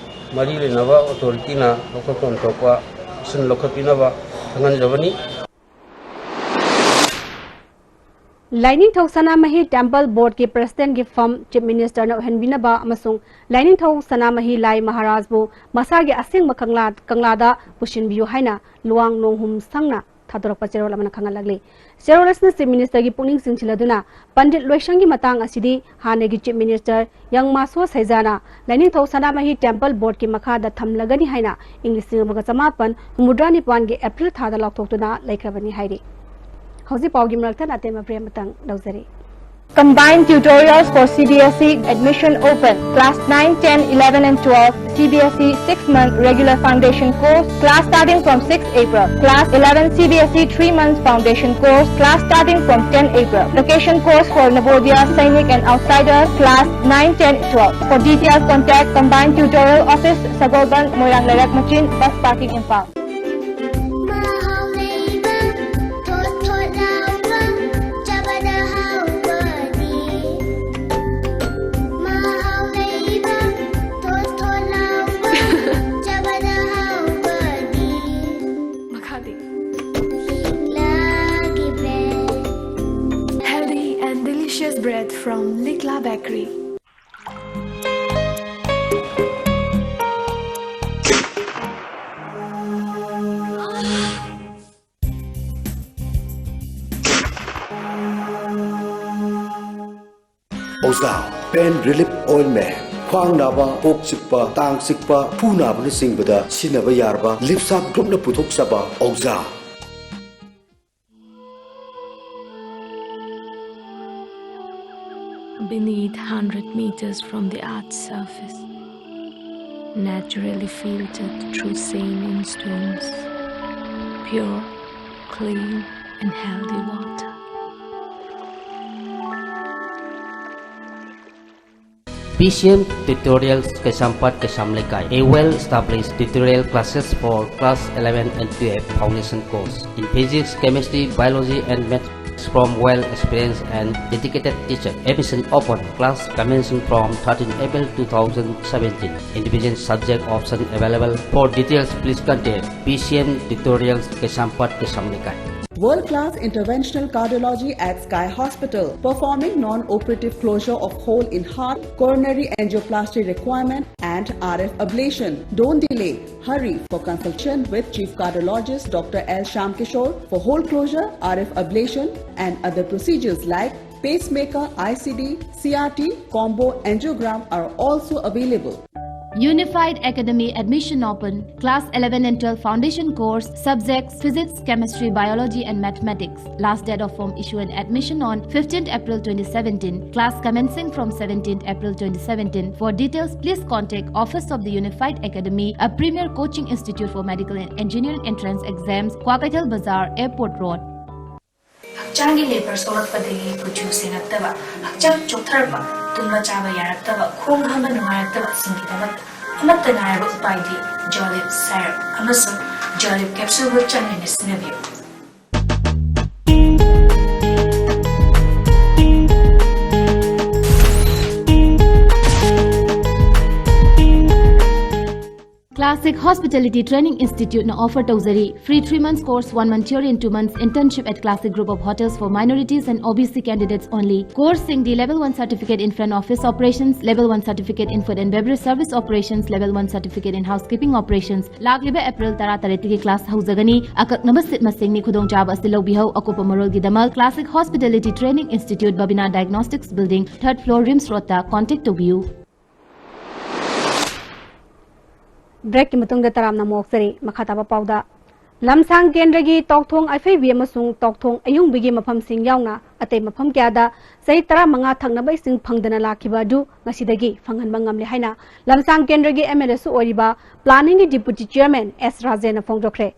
ꯃꯔꯤ ꯂꯩꯅꯕ ꯑꯣꯊꯣꯔꯤꯇꯤꯅ ꯂꯧꯈꯠꯐꯝ ꯊꯣꯛꯄ ꯑꯦꯛꯁꯟ ꯂꯧꯈꯠꯄꯤꯅꯕ ꯈꯪꯍꯟꯖꯕꯅꯤ꯫ ꯂꯥꯏꯅꯤꯡꯊꯧ ꯁꯅꯥꯃꯍꯤ ꯇꯦꯝꯄꯜ ꯕꯣꯔꯗꯀꯤ ꯄ꯭ꯔꯦꯁꯤꯗꯦꯟꯠꯀꯤ ꯐꯝ ꯆꯤꯐ ꯃꯤꯅꯤꯁꯇꯔꯅ ꯑꯣꯏꯍꯟꯕꯤꯅꯕ ꯑꯃꯁꯨꯡ ꯂꯥꯏꯅꯤꯡꯊꯧ ꯁꯅꯥꯃꯍꯤ ꯂꯥꯏ ꯃꯍꯥꯔꯥꯖꯕꯨ ꯃꯁꯥꯒꯤ ꯑꯁꯦꯡꯕ ꯀꯪꯂꯥ, ꯀꯪꯂꯥꯗ ꯄꯨꯁꯤꯟꯕꯤꯌꯨ ꯍꯥꯏꯅ ꯂꯨꯋꯥꯡ ꯅꯣꯡꯍꯨꯝ ꯁꯪꯅ ꯊꯥꯗꯣꯔꯛꯄ ꯆꯦꯔꯣꯜ ꯑꯃꯅ ꯈꯪꯍꯜꯂꯛꯂꯤ꯫ ꯆꯦꯔꯣꯜ ꯑꯁꯤꯅ ꯆꯤꯐ ꯃꯤꯅꯤꯁꯇꯔꯒꯤ ꯄꯨꯛꯅꯤꯡ ꯆꯤꯡꯁꯤꯜꯂꯗꯨꯅ ꯄꯟꯗꯤꯠ ꯂꯣꯏꯁꯪꯒꯤ ꯃꯇꯥꯡ ꯑꯁꯤꯗꯤ ꯍꯥꯟꯅꯒꯤ ꯆꯤꯐ ꯃꯤꯅꯤꯁꯇꯔ ꯌꯪꯃꯥꯁꯣ ꯁꯩꯖꯥꯅ ꯂꯥꯏꯅꯤꯡꯊꯧ ꯁꯅꯥꯃꯍꯤ ꯇꯦꯝꯄꯜ ꯕꯣꯔꯗꯀꯤ ꯃꯈꯥꯗ ꯊꯝꯂꯒꯅꯤ ꯍꯥꯏꯅ ꯏꯪ ꯂꯤꯁꯤꯡ ꯑꯃꯒ ꯆꯃꯥꯄꯟ ꯍꯨꯝꯐꯨꯇꯔꯥ ꯅꯤꯄꯥꯟꯒꯤ ꯑꯦꯄ꯭ꯔꯤꯜ ꯊꯥꯗ ꯂꯥꯎꯊꯣꯛꯇꯨꯅ ꯂꯩꯈ꯭ꯔꯕꯅꯤ ꯍꯥꯏꯔꯤ꯫ ꯍꯧꯖꯤꯛ ꯄꯥꯎꯒꯤ ꯃꯔꯛꯇ ꯅꯥꯇꯦꯝ ꯑꯕ꯭ꯔꯦ ꯑꯃꯇꯪ ꯂꯧꯖꯔꯤ꯫ Combined tutorials for C B S E admission open. Class nine, ten, eleven and twelve, C B S E six-month regular foundation course. Class starting from six April. Class eleven C B S E three months foundation course. Class starting from ten April. Vacation course for Navodaya, Sainik and Outsiders. Class nine, ten, twelve. For details, contact Combined Tutorial Office, Sagolband, Moirang Lerak Machin, Bus Parking, Imphal. ꯃꯍꯥꯎ ꯂꯩꯕ, ꯊꯣꯠ ꯊꯣꯠ ꯂꯥꯎꯕ, ꯆꯥꯕꯗ ꯍꯥꯎꯕꯗꯤ꯫ ꯃꯍꯥꯎ ꯂꯩꯕ, ꯊꯣꯠ ꯊꯣꯠ ꯂꯥꯎꯕ, ꯆꯥꯕꯗ ꯍꯥꯎꯕꯗꯤ꯫ ꯃꯈꯥꯗꯤ꯫ ꯂꯤꯛꯂꯥꯒꯤ bread꯫ Healthy and delicious bread from Likla Bakery. ꯑꯣꯖꯥ Pain Relief Ointment, ꯈ꯭ꯋꯥꯡ ꯅꯥꯕ, ꯀꯣꯛ ꯆꯤꯛꯄ, ꯇꯥꯡ ꯆꯤꯛꯄ, ꯈꯨ ꯅꯥꯕꯅꯆꯤꯡꯕꯗ ꯁꯤꯖꯤꯟꯅꯕ ꯌꯥꯔꯕ ꯂꯤꯞꯁꯥꯞ ꯒ꯭ꯔꯨꯞꯅ ꯄꯨꯊꯣꯛꯆꯕ ꯑꯣꯖꯥ꯫ Beneath, hundred meters from the earth's surface, naturally filtered through saline stones, pure, clean and healthy water. P C M Tutorials, Kaisampad, Kaisam Lekai, a well-established tutorial classes for class eleven and twelve foundation course in physics, chemistry, biology and math. from well experienced and dedicated teacher. Admission open. Class commencing from thirteen April two thousand seventeen. Individual subject option available. For details, please contact P C M Tutorials, Kaisampat, Kaisamlekai. World-class interventional cardiology at Sky Hospital, performing non-operative closure of hole in heart, coronary angioplasty requirement, and R F ablation. Don't delay. Hurry for consultation with Chief Cardiologist Doctor L Shyam Kishore for hole closure, R F ablation, and other procedures like pacemaker, I C D, C R T, combo angiogram are also available. Unified Academy admission open. Class eleven and twelve foundation course, subjects physics, chemistry, biology, and mathematics. Last date of form issue and admission on fifteenth April twenty seventeen. Class commencing from seventeenth April twenty seventeen. For details, please contact Office of the Unified Academy, a premier coaching institute for medical and engineering entrance exams, Kwakeithel Bazaar, Airport Road. ꯍꯛꯆꯥꯡꯒꯤ labour ꯁꯣꯛꯂꯛꯄꯗꯒꯤ ꯀꯨꯆꯨ ꯁꯦꯡꯉꯛꯇꯕ, ꯍꯛꯆꯥꯡ ꯆꯣꯛꯊꯔꯛꯄ, ꯇꯨꯝꯕ ꯆꯥꯕ ꯌꯥꯔꯛꯇꯕ, ꯈꯣꯡ ꯍꯥꯝꯕ ꯅꯨꯡꯉꯥꯏꯔꯛꯇꯕꯁꯤꯡꯒꯤꯗꯃꯛꯇ ꯑꯃꯠꯇ ꯉꯥꯏꯔꯕ ꯎꯄꯥꯏꯗꯤ ꯖꯣꯂꯤꯞ ꯁꯥꯏꯔꯞ ꯑꯃꯁꯨꯡ ꯖꯣꯂꯤꯞ ꯀꯦꯞꯁꯨꯜꯕꯨ ꯆꯥꯡ ꯅꯥꯏꯅ ꯁꯤꯖꯤꯟꯅꯕꯤꯌꯨ꯫ Classic Hospitality Training Institute ꯅ offer ꯇꯧꯖꯔꯤ free three months course, one month theory and two months internship at Classic Group of Hotels for minorities and O B C candidates only. Course ꯁꯤꯡꯗꯤ level one certificate in front office operations, level one certificate in food and beverage service operations, level one certificate in housekeeping operations꯫ ꯂꯥꯛꯂꯤꯕ April ꯇꯔꯥꯇꯔꯦꯠꯇꯒꯤ class ꯍꯧꯖꯒꯅꯤ꯫ ꯑꯀꯛꯅꯕ seat ꯃꯁꯤꯡꯅꯤ꯫ ꯈꯨꯗꯣꯡꯆꯥꯕ ꯑꯁꯤ ꯂꯧꯕꯤꯍꯧ꯫ ꯑꯀꯨꯞꯄ ꯃꯔꯣꯜꯒꯤꯗꯃꯛ Classic Hospitality Training Institute, Babina Diagnostics Building, third floor, RIMS Road ꯇ contact ꯇꯧꯕꯤꯌꯨ꯫ Break ꯀꯤ ꯃꯇꯨꯡꯗ ꯇꯔꯥꯝꯅ ꯑꯃꯨꯛ ꯑꯣꯛꯆꯔꯤ꯫ ꯃꯈꯥ ꯇꯥꯕ ꯄꯥꯎꯗ, ꯂꯝꯁꯥꯡ ꯀꯦꯟꯗ꯭ꯔꯒꯤ ꯇꯥꯎꯊꯣꯡ ꯑꯏꯐꯩꯕꯤ ꯑꯃꯁꯨꯡ ꯇꯥꯎꯊꯣꯡ ꯑꯌꯨꯡꯕꯤꯒꯤ ꯃꯐꯝꯁꯤꯡ ꯌꯥꯎꯅ ꯑꯇꯩ ꯃꯐꯝ ꯀꯌꯥꯗ ꯆꯍꯤ ꯇꯔꯥꯃꯉꯥ ꯊꯛꯅꯕ ꯏꯁꯤꯡ ꯐꯪꯗꯅ ꯂꯥꯛꯈꯤꯕ ꯑꯗꯨ ꯉꯁꯤꯗꯒꯤ ꯐꯪꯍꯟꯕ ꯉꯝꯂꯦ ꯍꯥꯏꯅ ꯂꯝꯁꯥꯡ ꯀꯦꯟꯗ꯭ꯔꯒꯤ M L A ꯁꯨ ꯑꯣꯏꯔꯤꯕ planning ꯒꯤ deputy chairman S ꯔꯥꯖꯦꯟꯅ ꯐꯣꯡꯗꯣꯛꯈ꯭ꯔꯦ꯫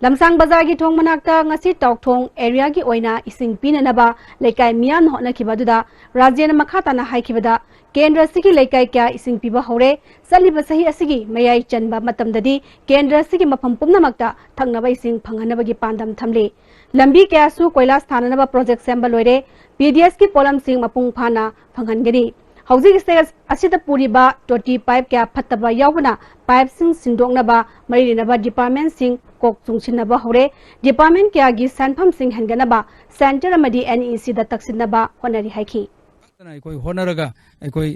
ꯂꯝꯁꯥꯡ ꯕꯖꯥꯔꯒꯤ ꯊꯣꯡ ꯃꯅꯥꯛꯇ ꯉꯁꯤ ꯇꯥꯎꯊꯣꯡ area ꯒꯤ ꯑꯣꯏꯅ ꯏꯁꯤꯡ ꯄꯤꯅꯅꯕ ꯂꯩꯀꯥꯏ ꯃꯤꯌꯥꯝꯅ ꯍꯣꯠꯅꯈꯤꯕ ꯑꯗꯨꯗ ꯔꯥꯖꯦꯟꯅ ꯃꯈꯥ ꯇꯥꯅ ꯍꯥꯏꯈꯤꯕꯗ, ꯀꯦꯟꯗ꯭ꯔ ꯑꯁꯤꯒꯤ ꯂꯩꯀꯥꯏ ꯀꯌꯥ ꯏꯁꯤꯡ ꯄꯤꯕ ꯍꯧꯔꯦ꯫ ꯆꯠꯂꯤꯕ ꯆꯍꯤ ꯑꯁꯤꯒꯤ ꯃꯌꯥꯏ ꯆꯟꯕ ꯃꯇꯝꯗꯗꯤ ꯀꯦꯟꯗ꯭ꯔ ꯑꯁꯤꯒꯤ ꯃꯐꯝ ꯄꯨꯝꯅꯃꯛꯇ ꯊꯛꯅꯕ ꯏꯁꯤꯡ ꯐꯪꯍꯟꯅꯕꯒꯤ ꯄꯥꯟꯗꯝ ꯊꯝꯂꯤ꯫ ꯂꯝꯕꯤ ꯀꯌꯥꯁꯨ ꯀꯣꯏꯂꯥꯁ ꯊꯥꯅꯅꯕ ꯄ꯭ꯔꯣꯖꯦꯛ ꯁꯦꯝꯕ ꯂꯣꯏꯔꯦ꯫ ꯄꯤ ꯗꯤ ꯑꯦꯁꯀꯤ ꯄꯣꯠꯂꯝꯁꯤꯡ ꯃꯄꯨꯡ ꯐꯥꯅ ꯐꯪꯍꯟꯒꯅꯤ꯫ ꯍꯧꯖꯤꯛ ꯁ꯭ꯇꯦꯖ ꯑꯁꯤꯗ ꯄꯨꯔꯤꯕ ꯇꯣꯇꯤ ꯄꯥꯏꯞ ꯀꯌꯥ ꯐꯠꯇꯕ ꯌꯥꯎꯕꯅ ꯄꯥꯏꯞꯁꯤꯡ ꯁꯤꯟꯗꯣꯛꯅꯕ ꯃꯔꯤ ꯂꯩꯅꯕ ꯗꯤꯄꯥꯔꯠꯃꯦꯟꯠꯁꯤꯡ ꯀꯣꯛ ꯆꯨꯡꯁꯤꯟꯅꯕ ꯍꯧꯔꯦ꯫ ꯗꯤꯄꯥꯔꯠꯃꯦꯟꯠ ꯀꯌꯥꯒꯤ ꯁꯦꯟꯐꯝꯁꯤꯡ ꯍꯦꯟꯒꯠꯅꯕ ꯁꯦꯟꯇꯔ ꯑꯃꯗꯤ ꯑꯦꯟ ꯏ ꯁꯤꯗ ꯇꯛꯁꯤꯟꯅꯕ ꯍꯣꯠꯅꯔꯤ ꯍꯥꯏꯈꯤ꯫ ꯑꯗꯨꯅ ꯑꯩꯈꯣꯏ ꯍꯣꯠꯅꯔꯒ ꯑꯩꯈꯣꯏ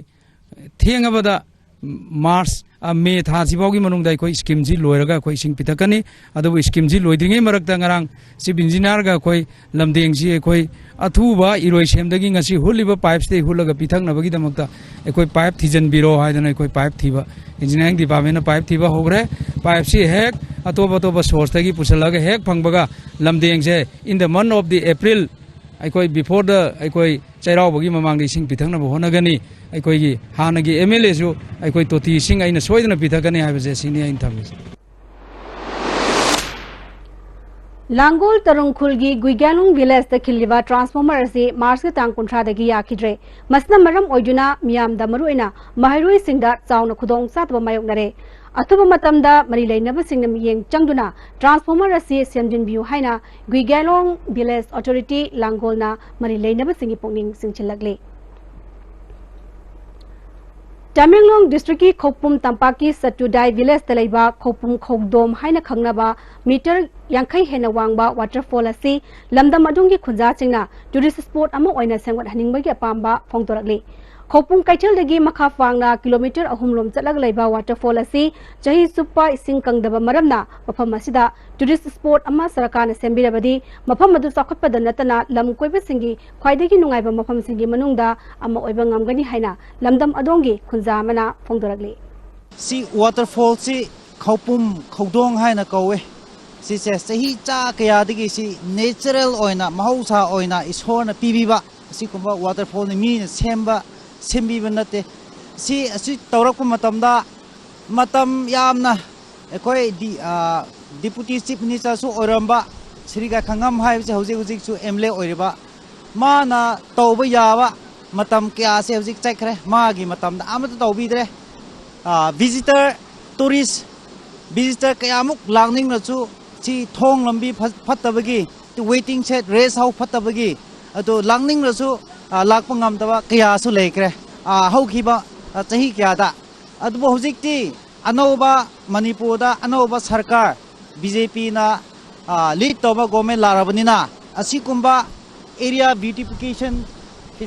ꯊꯦꯡꯉꯕꯗ ꯃꯥꯔꯆ, ꯑ, ꯃꯦ ꯊꯥꯁꯤꯐꯥꯎꯒꯤ ꯃꯅꯨꯡꯗ ꯑꯩꯈꯣꯏ ꯁ꯭ꯀꯤꯝꯁꯤ ꯂꯣꯏꯔꯒ ꯑꯩꯈꯣꯏ ꯏꯁꯤꯡ ꯄꯤꯊꯛꯀꯅꯤ꯫ ꯑꯗꯨꯕꯨ ꯁ꯭ꯀꯤꯝꯁꯤ ꯂꯣꯏꯗ꯭ꯔꯤꯉꯩ ꯃꯔꯛꯇ ꯉꯔꯥꯡ ꯆꯤꯐ ꯏꯟꯖꯤꯅꯤꯌꯥꯔꯒ ꯑꯩꯈꯣꯏ ꯂꯝꯗꯦꯡꯁꯤ ꯑꯩꯈꯣꯏ ꯑꯊꯨꯕ ꯏꯔꯣꯏꯁꯦꯝꯗꯒꯤ ꯉꯁꯤ ꯍꯨꯠꯂꯤꯕ ꯄꯥꯏꯞꯁꯤꯗꯒꯤ ꯍꯨꯠꯂꯒ ꯄꯤꯊꯛꯅꯕꯒꯤꯗꯃꯛꯇ ꯑꯩꯈꯣꯏ ꯄꯥꯏꯞ ꯊꯤꯖꯤꯟꯕꯤꯔꯣ ꯍꯥꯏꯗꯅ ꯑꯩꯈꯣꯏ ꯄꯥꯏꯞ ꯊꯤꯕ, ꯏꯟꯖꯤꯅꯤꯌꯥꯔꯤꯡ ꯗꯤꯄꯥꯔꯠꯃꯦꯟꯅ ꯄꯥꯏꯞ ꯊꯤꯕ ꯍꯧꯈ꯭ꯔꯦ꯫ ꯄꯥꯏꯞꯁꯤ ꯍꯦꯛ ꯑꯇꯣꯞ ꯑꯇꯣꯞꯄ ꯁꯣꯔꯁꯇꯒꯤ ꯄꯨꯁꯤꯜꯂꯒ ꯍꯦꯛ ꯐꯪꯕꯒ ꯂꯝꯗꯦꯡꯁꯦ in the month of the April, ꯑꯩꯈꯣꯏ before the, ꯑꯩꯈꯣꯏ ꯆꯩꯔꯥꯎꯕꯒꯤ ꯃꯃꯥꯡꯗ ꯏꯁꯤꯡ ꯄꯤꯊꯛꯅꯕ ꯍꯣꯠꯅꯒꯅꯤ꯫ ꯑꯩꯈꯣꯏꯒꯤ ꯍꯥꯟꯅꯒꯤ ꯑꯦꯝ ꯑꯦꯜ ꯑꯦꯁꯨ ꯑꯩꯈꯣꯏ ꯇꯣꯇꯤ ꯏꯁꯤꯡ ꯑꯩꯅ ꯁꯣꯏꯗꯅ ꯄꯤꯊꯛꯀꯅꯤ ꯍꯥꯏꯕꯁꯦ ꯁꯤꯅꯤ ꯑꯩꯅ ꯊꯝꯃꯤꯁꯦ꯫ ꯂꯥꯡꯒꯣꯜ ꯇꯔꯨꯡ ꯈꯨꯜꯒꯤ ꯒꯨꯏꯒ꯭ꯌꯥꯂꯣꯡ ꯚꯤꯂꯦꯖꯇ ꯈꯤꯜꯂꯤꯕ ꯇ꯭ꯔꯥꯟꯁꯐꯣꯔꯃꯔ ꯑꯁꯤ ꯃꯥꯔꯆꯀꯤ ꯇꯥꯡ ꯀꯨꯟꯊ꯭ꯔꯥꯗꯒꯤ ꯌꯥꯈꯤꯗ꯭ꯔꯦ꯫ ꯃꯁꯤꯅ ꯃꯔꯝ ꯑꯣꯏꯗꯨꯅ ꯃꯤꯌꯥꯝꯗ, ꯃꯔꯨꯑꯣꯏꯅ ꯃꯍꯩꯔꯣꯏꯁꯤꯡꯗ ꯆꯥꯎꯅ ꯈꯨꯗꯣꯡꯆꯥꯗꯕ ꯃꯥꯌꯣꯛꯅꯔꯦ꯫ ꯑꯊꯨꯕ ꯃꯇꯝꯗ ꯃꯔꯤ ꯂꯩꯅꯕꯁꯤꯡꯅ ꯃꯤꯠꯌꯦꯡ ꯆꯪꯗꯨꯅ ꯇ꯭ꯔꯥꯟꯁꯐꯣꯔꯃꯔ ꯑꯁꯤ ꯁꯦꯝꯖꯤꯟꯕꯤꯌꯨ ꯍꯥꯏꯅ ꯒꯨꯏꯒ꯭ꯌꯥꯂꯣꯡ ꯚꯤꯂꯦꯖ ꯑꯣꯊꯣꯔꯤꯇꯤ ꯂꯥꯡꯒꯣꯜꯅ ꯃꯔꯤ ꯂꯩꯅꯕꯁꯤꯡꯒꯤ ꯄꯨꯛꯅꯤꯡ ꯆꯤꯡꯁꯤꯜꯂꯛꯂꯤ꯫ ꯇꯃꯦꯡꯂꯣꯡ ꯗꯤꯁꯇ꯭ꯔꯤꯛꯀꯤ ꯈꯧꯄꯨꯝ ꯇꯝꯄꯥꯛꯀꯤ ꯆꯠꯇꯨꯗꯥꯏ ꯚꯤꯂꯦꯖꯇ ꯂꯩꯕ ꯈꯧꯄꯨꯝ ꯈꯧꯗꯣꯝ ꯍꯥꯏꯅ ꯈꯪꯅꯕ ꯃꯤꯇꯔ ꯌꯥꯡꯈꯩ ꯍꯦꯟꯅ ꯋꯥꯡꯕ ꯋꯥꯇꯔꯐꯣꯜ ꯑꯁꯤ ꯂꯝꯗꯝ ꯑꯗꯣꯝꯒꯤ ꯈꯨꯟꯖꯥꯁꯤꯡꯅ ꯇꯨꯔꯤꯁ ꯁ꯭ꯄꯣꯠ ꯑꯃ ꯑꯣꯏꯅ ꯁꯦꯝꯒꯠꯍꯟꯅꯤꯡꯕꯒꯤ ꯑꯄꯥꯝꯕ ꯐꯣꯡꯗꯣꯔꯛꯂꯤ꯫ ꯈꯧꯄꯨꯝ ꯀꯩꯊꯦꯜꯗꯒꯤ ꯃꯈꯥ ꯐꯥꯡꯅ ꯀꯤꯂꯣꯃꯤꯇꯔ ꯑꯍꯨꯝ ꯔꯣꯝ ꯆꯠꯂꯒ ꯂꯩꯕ ꯋꯥꯇꯔꯐꯣꯜ ꯑꯁꯤ ꯆꯍꯤ ꯆꯨꯞꯄ ꯏꯁꯤꯡ ꯀꯪꯗꯕ ꯃꯔꯝꯅ ꯃꯐꯝ ꯑꯁꯤꯗ ꯇꯨꯔꯤꯁ ꯁ꯭ꯄꯣꯠ ꯑꯃ ꯁꯔꯀꯥꯔꯅ ꯁꯦꯝꯕꯤꯔꯕꯗꯤ ꯃꯐꯝ ꯑꯗꯨ ꯆꯥꯎꯈꯠꯄꯗ ꯅꯠꯇꯅ ꯂꯝ ꯀꯣꯏꯕꯁꯤꯡꯒꯤ ꯈ꯭ꯋꯥꯏꯗꯒꯤ ꯅꯨꯡꯉꯥꯏꯕ ꯃꯐꯝꯁꯤꯡꯒꯤ ꯃꯅꯨꯡꯗ ꯑꯃ ꯑꯣꯏꯕ ꯉꯝꯒꯅꯤ ꯍꯥꯏꯅ ꯂꯝꯗꯝ ꯑꯗꯣꯝꯒꯤ ꯈꯨꯟꯖꯥ ꯑꯃꯅ ꯐꯣꯡꯗꯣꯔꯛꯂꯤ꯫ ꯁꯤ ꯋꯥꯇꯔꯐꯣꯜꯁꯤ ꯈꯧꯄꯨꯝ ꯈꯧꯗꯣꯡ ꯍꯥꯏꯅ ꯀꯧꯋꯦ꯫ ꯁꯤꯁꯦ ꯆꯍꯤ ꯆꯥ ꯀꯌꯥꯗꯒꯤ ꯁꯤ ꯅꯦꯆꯔꯦꯜ ꯑꯣꯏꯅ, ꯃꯍꯧꯁꯥ ꯑꯣꯏꯅ ꯏꯁꯣꯔꯅ ꯄꯤꯕꯤꯕ ꯑꯁꯤꯒꯨꯝꯕ ꯋꯥꯇꯔꯐꯣꯜꯅꯤ, ꯃꯤꯅ ꯁꯦꯝꯕ, ꯁꯦꯝꯕꯤꯕ ꯅꯠꯇꯦ꯫ ꯁꯤ ꯑꯁꯤ ꯇꯧꯔꯛꯄ ꯃꯇꯝꯗ ꯃꯇꯝ ꯌꯥꯝꯅ ꯑꯩꯈꯣꯏ ꯗꯤ-, ꯑ, ꯗꯤꯄꯨꯇꯤ ꯆꯤꯐ ꯃꯤꯅꯤꯁꯇꯔꯁꯨ ꯑꯣꯏꯔꯝꯕ ꯁ꯭ꯔꯤ ꯒꯥꯏꯈꯪꯉꯝ ꯍꯥꯏꯕꯁꯦ ꯍꯧꯖꯤꯛ ꯍꯧꯖꯤꯛꯁꯨ ꯑꯦꯝ ꯑꯦꯜ ꯑꯦ ꯑꯣꯏꯔꯤꯕ, ꯃꯥꯅ ꯇꯧꯕ ꯌꯥꯕ ꯃꯇꯝ ꯀꯌꯥꯁꯦ ꯍꯧꯖꯤꯛ ꯆꯠꯈ꯭ꯔꯦ, ꯃꯥꯒꯤ ꯃꯇꯝꯗ ꯑꯃꯠꯇ ꯇꯧꯕꯤꯗ꯭ꯔꯦ꯫ ꯑ, ꯚꯤꯖꯤꯇꯔ, ꯇꯨꯔꯤꯁ ꯚꯤꯖꯤꯇꯔ ꯀꯌꯥꯃꯨꯛ ꯂꯥꯛꯅꯤꯡꯂꯁꯨ ꯁꯤ ꯊꯣꯡ ꯂꯝꯕꯤ ꯐ-, ꯐꯠꯇꯕꯒꯤ ꯋꯦꯇꯤꯡ ꯁꯦꯗ, ꯔꯦꯁ ꯍꯥꯎꯁ ꯐꯠꯇꯕꯒꯤ ꯑꯗꯨ ꯂꯥꯛꯅꯤꯡꯂꯁꯨ, ꯑ, ꯂꯥꯛꯄ ꯉꯝꯗꯕ ꯀꯌꯥꯁꯨ ꯂꯩꯈ꯭ꯔꯦ, ꯑ, ꯍꯧꯈꯤꯕ, ꯑ, ꯆꯍꯤ ꯀꯌꯥꯗ꯫ ꯑꯗꯨꯕꯨ ꯍꯧꯖꯤꯛꯇꯤ ꯑꯅꯧꯕ, ꯃꯅꯤꯄꯨꯔꯗ ꯑꯅꯧꯕ ꯁꯔꯀꯥꯔ, ꯕꯤ ꯖꯦ ꯄꯤꯅ, ꯑ, ꯂꯤꯗ ꯇꯧꯕ ꯒꯣꯔꯃꯦꯟ ꯂꯥꯛꯂꯕꯅꯤꯅ, ꯑꯁꯤꯒꯨꯝꯕ ꯑꯦꯔꯤꯌꯥ ꯕ꯭ꯌꯨꯇꯤꯐꯤꯀꯦꯁꯟ,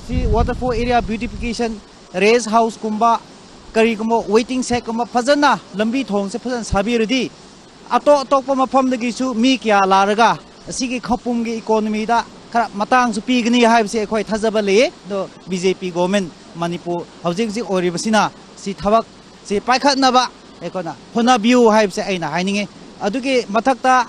ꯁꯤ ꯋꯥꯇꯔꯐꯣꯜ ꯑꯦꯔꯤꯌꯥ ꯕ꯭ꯌꯨꯇꯤꯐꯤꯀꯦꯁꯟ, ꯔꯦꯁ ꯍꯥꯎꯁꯀꯨꯝꯕ, ꯀꯔꯤꯒꯨꯝꯕ ꯋꯦꯇꯤꯡ ꯁꯦꯗꯀꯨꯝꯕ ꯐꯖꯅ, ꯂꯝꯕꯤ ꯊꯣꯡꯁꯦ ꯐꯖꯅ ꯁꯥꯕꯤꯔꯗꯤ, ꯑꯇꯣꯞ ꯑꯇꯣꯞꯄ ꯃꯐꯝꯗꯒꯤꯁꯨ ꯃꯤ ꯀꯌꯥ ꯂꯥꯛꯂꯒ ꯑꯁꯤꯒꯤ ꯈꯧꯄꯨꯝꯒꯤ ꯏꯀꯣꯅꯣꯃꯤꯗ ꯈꯔ ꯃꯇꯥꯡꯁꯨ ꯄꯤꯒꯅꯤ ꯍꯥꯏꯕꯁꯤ ꯑꯩꯈꯣꯏ ꯊꯥꯖꯕ ꯂꯩꯌꯦ꯫ ꯑꯗꯣ ꯕꯤ ꯖꯦ ꯄꯤ ꯒꯣꯔꯃꯦꯟ ꯃꯅꯤꯄꯨꯔ ꯍꯧꯖꯤꯛ ꯍꯧꯖꯤꯛ ꯑꯣꯏꯔꯤꯕꯁꯤꯅ ꯁꯤ ꯊꯕꯛꯁꯤ ꯄꯥꯏꯈꯠꯅꯕ ꯑꯩꯈꯣꯏꯅ ꯍꯣꯠꯅꯕꯤꯌꯨ ꯍꯥꯏꯕꯁꯦ ꯑꯩꯅ ꯍꯥꯏꯅꯤꯡꯉꯤ꯫ ꯑꯗꯨꯒꯤ ꯃꯊꯛꯇ,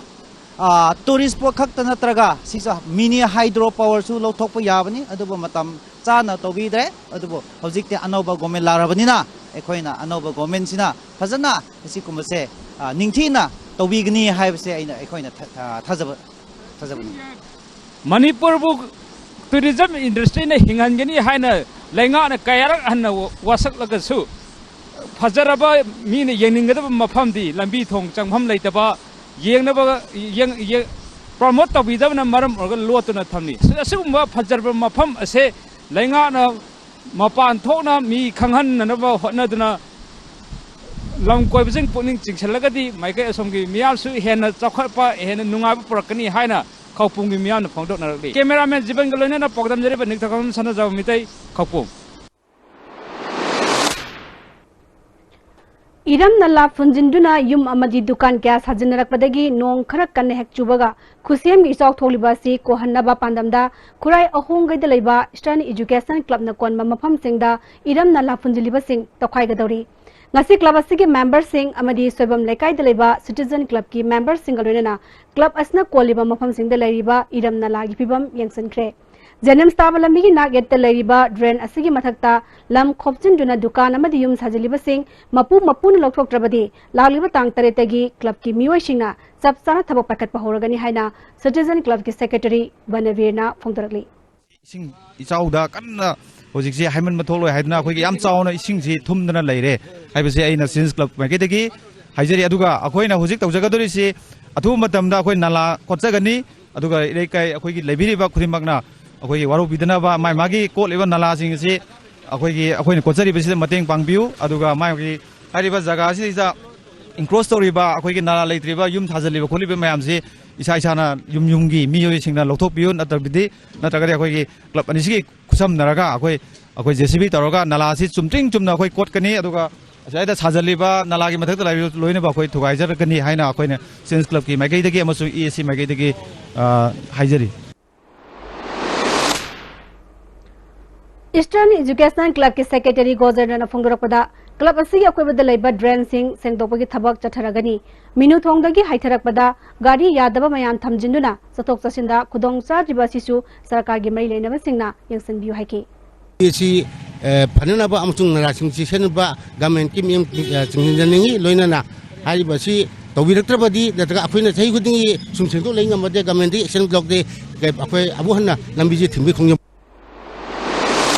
ꯑ, ꯇꯨꯔꯤꯁ ꯁ꯭ꯄꯣꯠ ꯈꯛꯇ ꯅꯠꯇ꯭ꯔꯒ ꯁꯤꯁꯨ ꯃꯤꯅꯤ ꯍꯥꯏꯗ꯭ꯔꯣ ꯄꯥꯋꯔꯁꯨ ꯂꯧꯊꯣꯛꯄ ꯌꯥꯕꯅꯤ, ꯑꯗꯨꯕꯨ ꯃꯇꯝ ꯆꯥꯅ ꯇꯧꯕꯤꯗ꯭ꯔꯦ꯫ ꯑꯗꯨꯕꯨ ꯍꯧꯖꯤꯛꯇꯤ ꯑꯅꯧꯕ ꯒꯣꯔꯃꯦꯟ ꯂꯥꯛꯂꯕꯅꯤꯅ ꯑꯩꯈꯣꯏꯅ ꯑꯅꯧꯕ ꯒꯣꯔꯃꯦꯟꯁꯤꯅ ꯐꯖꯅ ꯑꯁꯤꯒꯨꯝꯕꯁꯦ, ꯑ, ꯅꯤꯡꯊꯤꯅ ꯇꯧꯕꯤꯒꯅꯤ ꯍꯥꯏꯕꯁꯦ ꯑꯩꯅ, ꯑꯩꯈꯣꯏꯅ ꯊ-, ꯑ, ꯊꯥꯖꯕ, ꯊꯥꯖꯕꯅꯤ꯫ ꯃꯅꯤꯄꯨꯔꯕꯨ ꯇꯨꯔꯤꯖꯝ ꯏꯟꯗꯁꯇ꯭ꯔꯤꯅ ꯍꯤꯡꯍꯟꯒꯅꯤ ꯍꯥꯏꯅ ꯂꯩꯉꯥꯛꯅ ꯀꯌꯥꯔꯛ ꯍꯟꯅ ꯋꯥ-, ꯋꯥꯁꯛꯂꯒꯁꯨ, ꯐꯖꯔꯕ, ꯃꯤꯅ ꯌꯦꯡꯅꯤꯡꯒꯗꯕ ꯃꯐꯝꯗꯤ ꯂꯝꯕꯤ ꯊꯣꯡ ꯆꯪꯐꯝ ꯂꯩꯇꯕ, ꯌꯦꯡꯅꯕ, ꯌꯦꯡ-, ꯌꯦꯡ-, ꯄ꯭ꯔꯃꯣꯠ ꯇꯧꯕꯤꯗꯕꯅ ꯃꯔꯝ ꯑꯣꯏꯔꯒ ꯂꯣꯠꯇꯨꯅ ꯊꯝꯂꯤ꯫ ꯑꯁꯤꯒꯨꯝꯕ ꯐꯖꯔꯕ ꯃꯐꯝ ꯑꯁꯦ ꯂꯩꯉꯥꯛꯅ ꯃꯄꯥꯟ ꯊꯣꯛꯅ ꯃꯤ ꯈꯪꯍꯟꯅꯅꯕ ꯍꯣꯠꯅꯗꯨꯅ ꯂꯝ ꯀꯣꯏꯕꯁꯤꯡ ꯄꯨꯛꯅꯤꯡ ꯆꯤꯡꯁꯤꯜꯂꯒꯗꯤ ꯃꯥꯏꯀꯩ ꯑꯁꯣꯝꯒꯤ ꯃꯤꯌꯥꯝꯁꯨ ꯍꯦꯟꯅ ꯆꯥꯎꯈꯠꯄ, ꯍꯦꯟꯅ ꯅꯨꯡꯉꯥꯏꯕ ꯄꯨꯔꯛꯀꯅꯤ ꯍꯥꯏꯅ ꯈꯧꯄꯨꯝꯒꯤ ꯃꯤꯌꯥꯝꯅ ꯐꯣꯡꯗꯣꯛꯅꯔꯛꯂꯤ꯫ ꯀꯦꯃꯦꯔꯥꯃꯦꯟ ꯖꯤꯕꯟꯒ ꯂꯣꯏꯅꯅ ꯄꯥꯎꯗꯝꯖꯔꯤꯕ ꯅꯤꯡꯊꯧꯖꯝ ꯁꯅꯥꯖꯥꯎ ꯃꯤꯇꯩ, ꯈꯧꯄꯨꯝ꯫ ꯏꯔꯝ ꯅꯂꯥ ꯐꯨꯟꯖꯤꯟꯗꯨꯅ ꯌꯨꯝ ꯑꯃꯗꯤ ꯗꯨꯀꯥꯟ ꯀꯌꯥ ꯁꯥꯖꯤꯟꯅꯔꯛꯄꯗꯒꯤ ꯅꯣꯡ ꯈꯔ ꯀꯟꯅ ꯍꯦꯛ ꯆꯨꯕꯒ ꯈꯨꯠꯁꯦꯝꯒꯤ ꯏꯆꯥꯎ ꯊꯣꯛꯂꯤꯕ ꯑꯁꯤ ꯀꯣꯛꯍꯟꯅꯕ ꯄꯥꯟꯗꯝꯗ ꯈꯨꯔꯥꯏ ꯑꯍꯣꯡꯒꯩꯗ ꯂꯩꯕ Eastern Education Clubꯅ ꯀꯣꯟꯕ ꯃꯐꯝꯁꯤꯡꯗ ꯏꯔꯝ ꯅꯂꯥ ꯐꯨꯟꯖꯤꯜꯂꯤꯕꯁꯤꯡ ꯇꯧꯈꯥꯏꯒꯗꯧꯔꯤ꯫ ꯉꯁꯤ club ꯑꯁꯤꯒꯤ memberꯁꯤꯡ ꯑꯃꯗꯤ ꯁꯣꯏꯕꯝ ꯂꯩꯀꯥꯏꯗ ꯂꯩꯕ Citizen Clubꯀꯤ memberꯁꯤꯡꯒ ꯂꯣꯏꯅꯅ club ꯑꯁꯤꯅ ꯀꯣꯜꯂꯤꯕ ꯃꯐꯝꯁꯤꯡꯗ ꯂꯩꯔꯤꯕ ꯏꯔꯝ ꯅꯂꯥꯒꯤ ꯐꯤꯕꯝ ꯌꯦꯡꯁꯤꯟꯈ꯭ꯔꯦ꯫ ꯖꯦꯅꯤꯝꯁ ꯇꯥꯕ ꯂꯝꯕꯤꯒꯤ ꯅꯥꯛ ꯌꯦꯠꯇ ꯂꯩꯔꯤꯕ drain ꯑꯁꯤꯒꯤ ꯃꯊꯛꯇ ꯂꯝ ꯈꯣꯞꯆꯤꯟꯗꯨꯅ ꯗꯨꯀꯥꯟ ꯑꯃꯗꯤ ꯌꯨꯝ ꯁꯥꯖꯤꯜꯂꯤꯕꯁꯤꯡ ꯃꯄꯨ ꯃꯄꯨꯅ ꯂꯧꯊꯣꯛꯇ꯭ꯔꯕꯗꯤ ꯂꯥꯛꯂꯤꯕ ꯇꯥꯡ ꯇꯔꯦꯠꯇꯒꯤ clubꯀꯤ ꯃꯤꯑꯣꯏꯁꯤꯡꯅ ꯆꯞ ꯆꯥꯅ ꯊꯕꯛ ꯄꯥꯏꯈꯠꯄ ꯍꯧꯔꯒꯅꯤ ꯍꯥꯏꯅ Citizen Clubꯀꯤ secretary ꯕꯅꯕꯤꯔꯅ ꯐꯣꯡꯗꯣꯔꯛꯂꯤ꯫ ꯏꯁꯤꯡ ꯏꯆꯥꯎꯗ ꯀꯟꯅ ꯍꯧꯖꯤꯛꯁꯦ ꯍꯥꯏꯃꯟꯕ ꯊꯣꯛꯂꯣꯏ ꯍꯥꯏꯗꯨꯅ ꯑꯩꯈꯣꯏꯒꯤ ꯌꯥꯝ ꯆꯥꯎꯅ ꯏꯁꯤꯡꯁꯤ ꯊꯨꯝꯗꯅ ꯂꯩꯔꯦ ꯍꯥꯏꯕꯁꯦ ꯑꯩꯅ Citizens Club ꯃꯥꯏꯀꯩꯗꯒꯤ ꯍꯥꯏꯖꯔꯤ꯫ ꯑꯗꯨꯒ ꯑꯩꯈꯣꯏꯅ ꯍꯧꯖꯤꯛ ꯇꯧꯖꯒꯗꯧꯔꯤꯁꯤ ꯑꯊꯨꯕ ꯃꯇꯝꯗ ꯑꯩꯈꯣꯏ ꯅꯂꯥ ꯀꯣꯠꯆꯒꯅꯤ꯫ ꯑꯗꯨꯒ ꯏꯔꯩꯀꯥꯏ ꯑꯩꯈꯣꯏꯒꯤ ꯂꯩꯕꯤꯔꯤꯕ ꯈꯨꯗꯤꯡꯃꯛꯅ ꯑꯩꯈꯣꯏꯒꯤ ꯋꯥꯔꯧꯕꯤꯗꯅꯕ, ꯃꯥꯏ ꯃꯥꯒꯤ ꯀꯣꯠꯂꯤꯕ ꯅꯂꯥꯁꯤꯡ ꯑꯁꯤ ꯑꯩꯈꯣꯏꯒꯤ, ꯑꯩꯈꯣꯏꯅ ꯀꯣꯠꯆꯔꯤꯕꯁꯤꯗ ꯃꯇꯦꯡ ꯄꯥꯡꯕꯤꯌꯨ꯫ ꯑꯗꯨꯒ ꯃꯥꯒꯤ ꯍꯥꯏꯔꯤꯕ ꯖꯒꯥ ꯑꯁꯤꯗ encroach ꯇꯧꯔꯤꯕ, ꯑꯩꯈꯣꯏꯒꯤ ꯅꯂꯥ ꯂꯩꯇ꯭ꯔꯤꯕ, ꯌꯨꯝ ꯁꯥꯖꯤꯜꯂꯤꯕ ꯈꯣꯠꯂꯤꯕ ꯃꯌꯥꯝꯁꯤ ꯏꯁꯥ ꯏꯁꯥꯅ ꯌꯨꯝ ꯌꯨꯝꯒꯤ ꯃꯤꯑꯣꯏꯁꯤꯡꯅ ꯂꯧꯊꯣꯛꯄꯤꯌꯨ꯫ ꯅꯠꯇ꯭ꯔꯕꯗꯤ, ꯅꯠꯇ꯭ꯔꯒꯗꯤ ꯑꯩꯈꯣꯏꯒꯤ club ꯑꯅꯤꯁꯤꯒꯤ ꯈꯨꯠꯁꯝꯅꯔꯒ ꯑꯩꯈꯣꯏ, ꯑꯩꯈꯣꯏ JCB ꯇꯧꯔꯒ ꯅꯂꯥ ꯑꯁꯤ ꯆꯨꯝꯗ꯭ꯔꯤꯡ ꯆꯨꯝꯅ ꯑꯩꯈꯣꯏ ꯀꯣꯠꯀꯅꯤ꯫ ꯑꯗꯨꯒ ꯑꯁ꯭ꯋꯥꯏꯗ ꯁꯥꯖꯜꯂꯤꯕ ꯅꯂꯥꯒꯤ ꯃꯊꯛꯇ ꯂꯩꯔꯤꯕ ꯂꯣꯏꯅꯕ ꯑꯩꯈꯣꯏ ꯊꯨꯒꯥꯏꯖꯔꯛꯀꯅꯤ ꯍꯥꯏꯅ ꯑꯩꯈꯣꯏꯅ Saints Clubꯀꯤ ꯃꯥꯏꯀꯩꯗꯒꯤ ꯑꯃꯁꯨꯡ EAC ꯃꯥꯏꯀꯩꯗꯒꯤ, ꯑ, ꯍꯥꯏꯖꯔꯤ꯫ Eastern Educational Clubꯀꯤ secretary ꯒꯣꯖꯦꯟꯗ꯭ꯔꯅ ꯐꯣꯡꯗꯣꯔꯛꯄꯗ, club ꯑꯁꯤꯒꯤ ꯑꯀꯣꯏꯕꯗ ꯂꯩꯕ drainꯁꯤꯡ ꯁꯦꯡꯗꯣꯛꯄꯒꯤ ꯊꯕꯛ ꯆꯠꯊꯔꯒꯅꯤ꯫ ꯃꯤꯅꯨ ꯊꯣꯡꯗꯒꯤ ꯍꯥꯏꯊꯔꯛꯄꯗ ꯒꯥꯔꯤ ꯌꯥꯗꯕ ꯃꯌꯥꯝ ꯊꯝꯖꯤꯟꯗꯨꯅ ꯆꯠꯊꯣꯛ ꯆꯠꯁꯤꯟꯗ ꯈꯨꯗꯣꯡ ꯆꯥꯗ꯭ꯔꯤꯕ ꯑꯁꯤꯁꯨ ꯁꯔꯀꯥꯔꯒꯤ ꯃꯔꯤ ꯂꯩꯅꯕꯁꯤꯡꯅ ꯌꯦꯡꯁꯤꯟꯕꯤꯌꯨ ꯍꯥꯏꯈꯤ꯫ ꯑꯁꯤ, ꯑ, ꯐꯅꯅꯕ ꯑꯃꯁꯨꯡ ꯅꯂꯥꯁꯤꯡ ꯆꯦꯛꯁꯤꯟꯅꯕ governmentꯀꯤ ꯃꯤꯠꯌꯦꯡ, ꯑ, ꯆꯤꯡꯁꯤꯟꯖꯅꯤꯡꯏ꯫ ꯂꯣꯏꯅꯅ ꯍꯥꯏꯔꯤꯕ ꯑꯁꯤ ꯇꯧꯕꯤꯔꯛꯇ꯭ꯔꯕꯗꯤ, ꯅꯠꯇ꯭ꯔꯒ ꯑꯩꯈꯣꯏꯅ ꯆꯍꯤ ꯈꯨꯗꯤꯡꯒꯤ ꯁꯨꯝ ꯁꯦꯡꯗꯣꯛ ꯂꯩ ꯉꯝꯃꯗꯤ, governmentꯗꯒꯤ action ꯂꯧꯗꯦ꯫ ꯑꯩꯈꯣꯏ ꯑꯃꯨꯛ ꯍꯟꯅ ꯂꯝꯕꯤꯁꯤ ꯊꯤꯡꯕꯒꯤ ꯈꯣꯡꯖꯪ꯫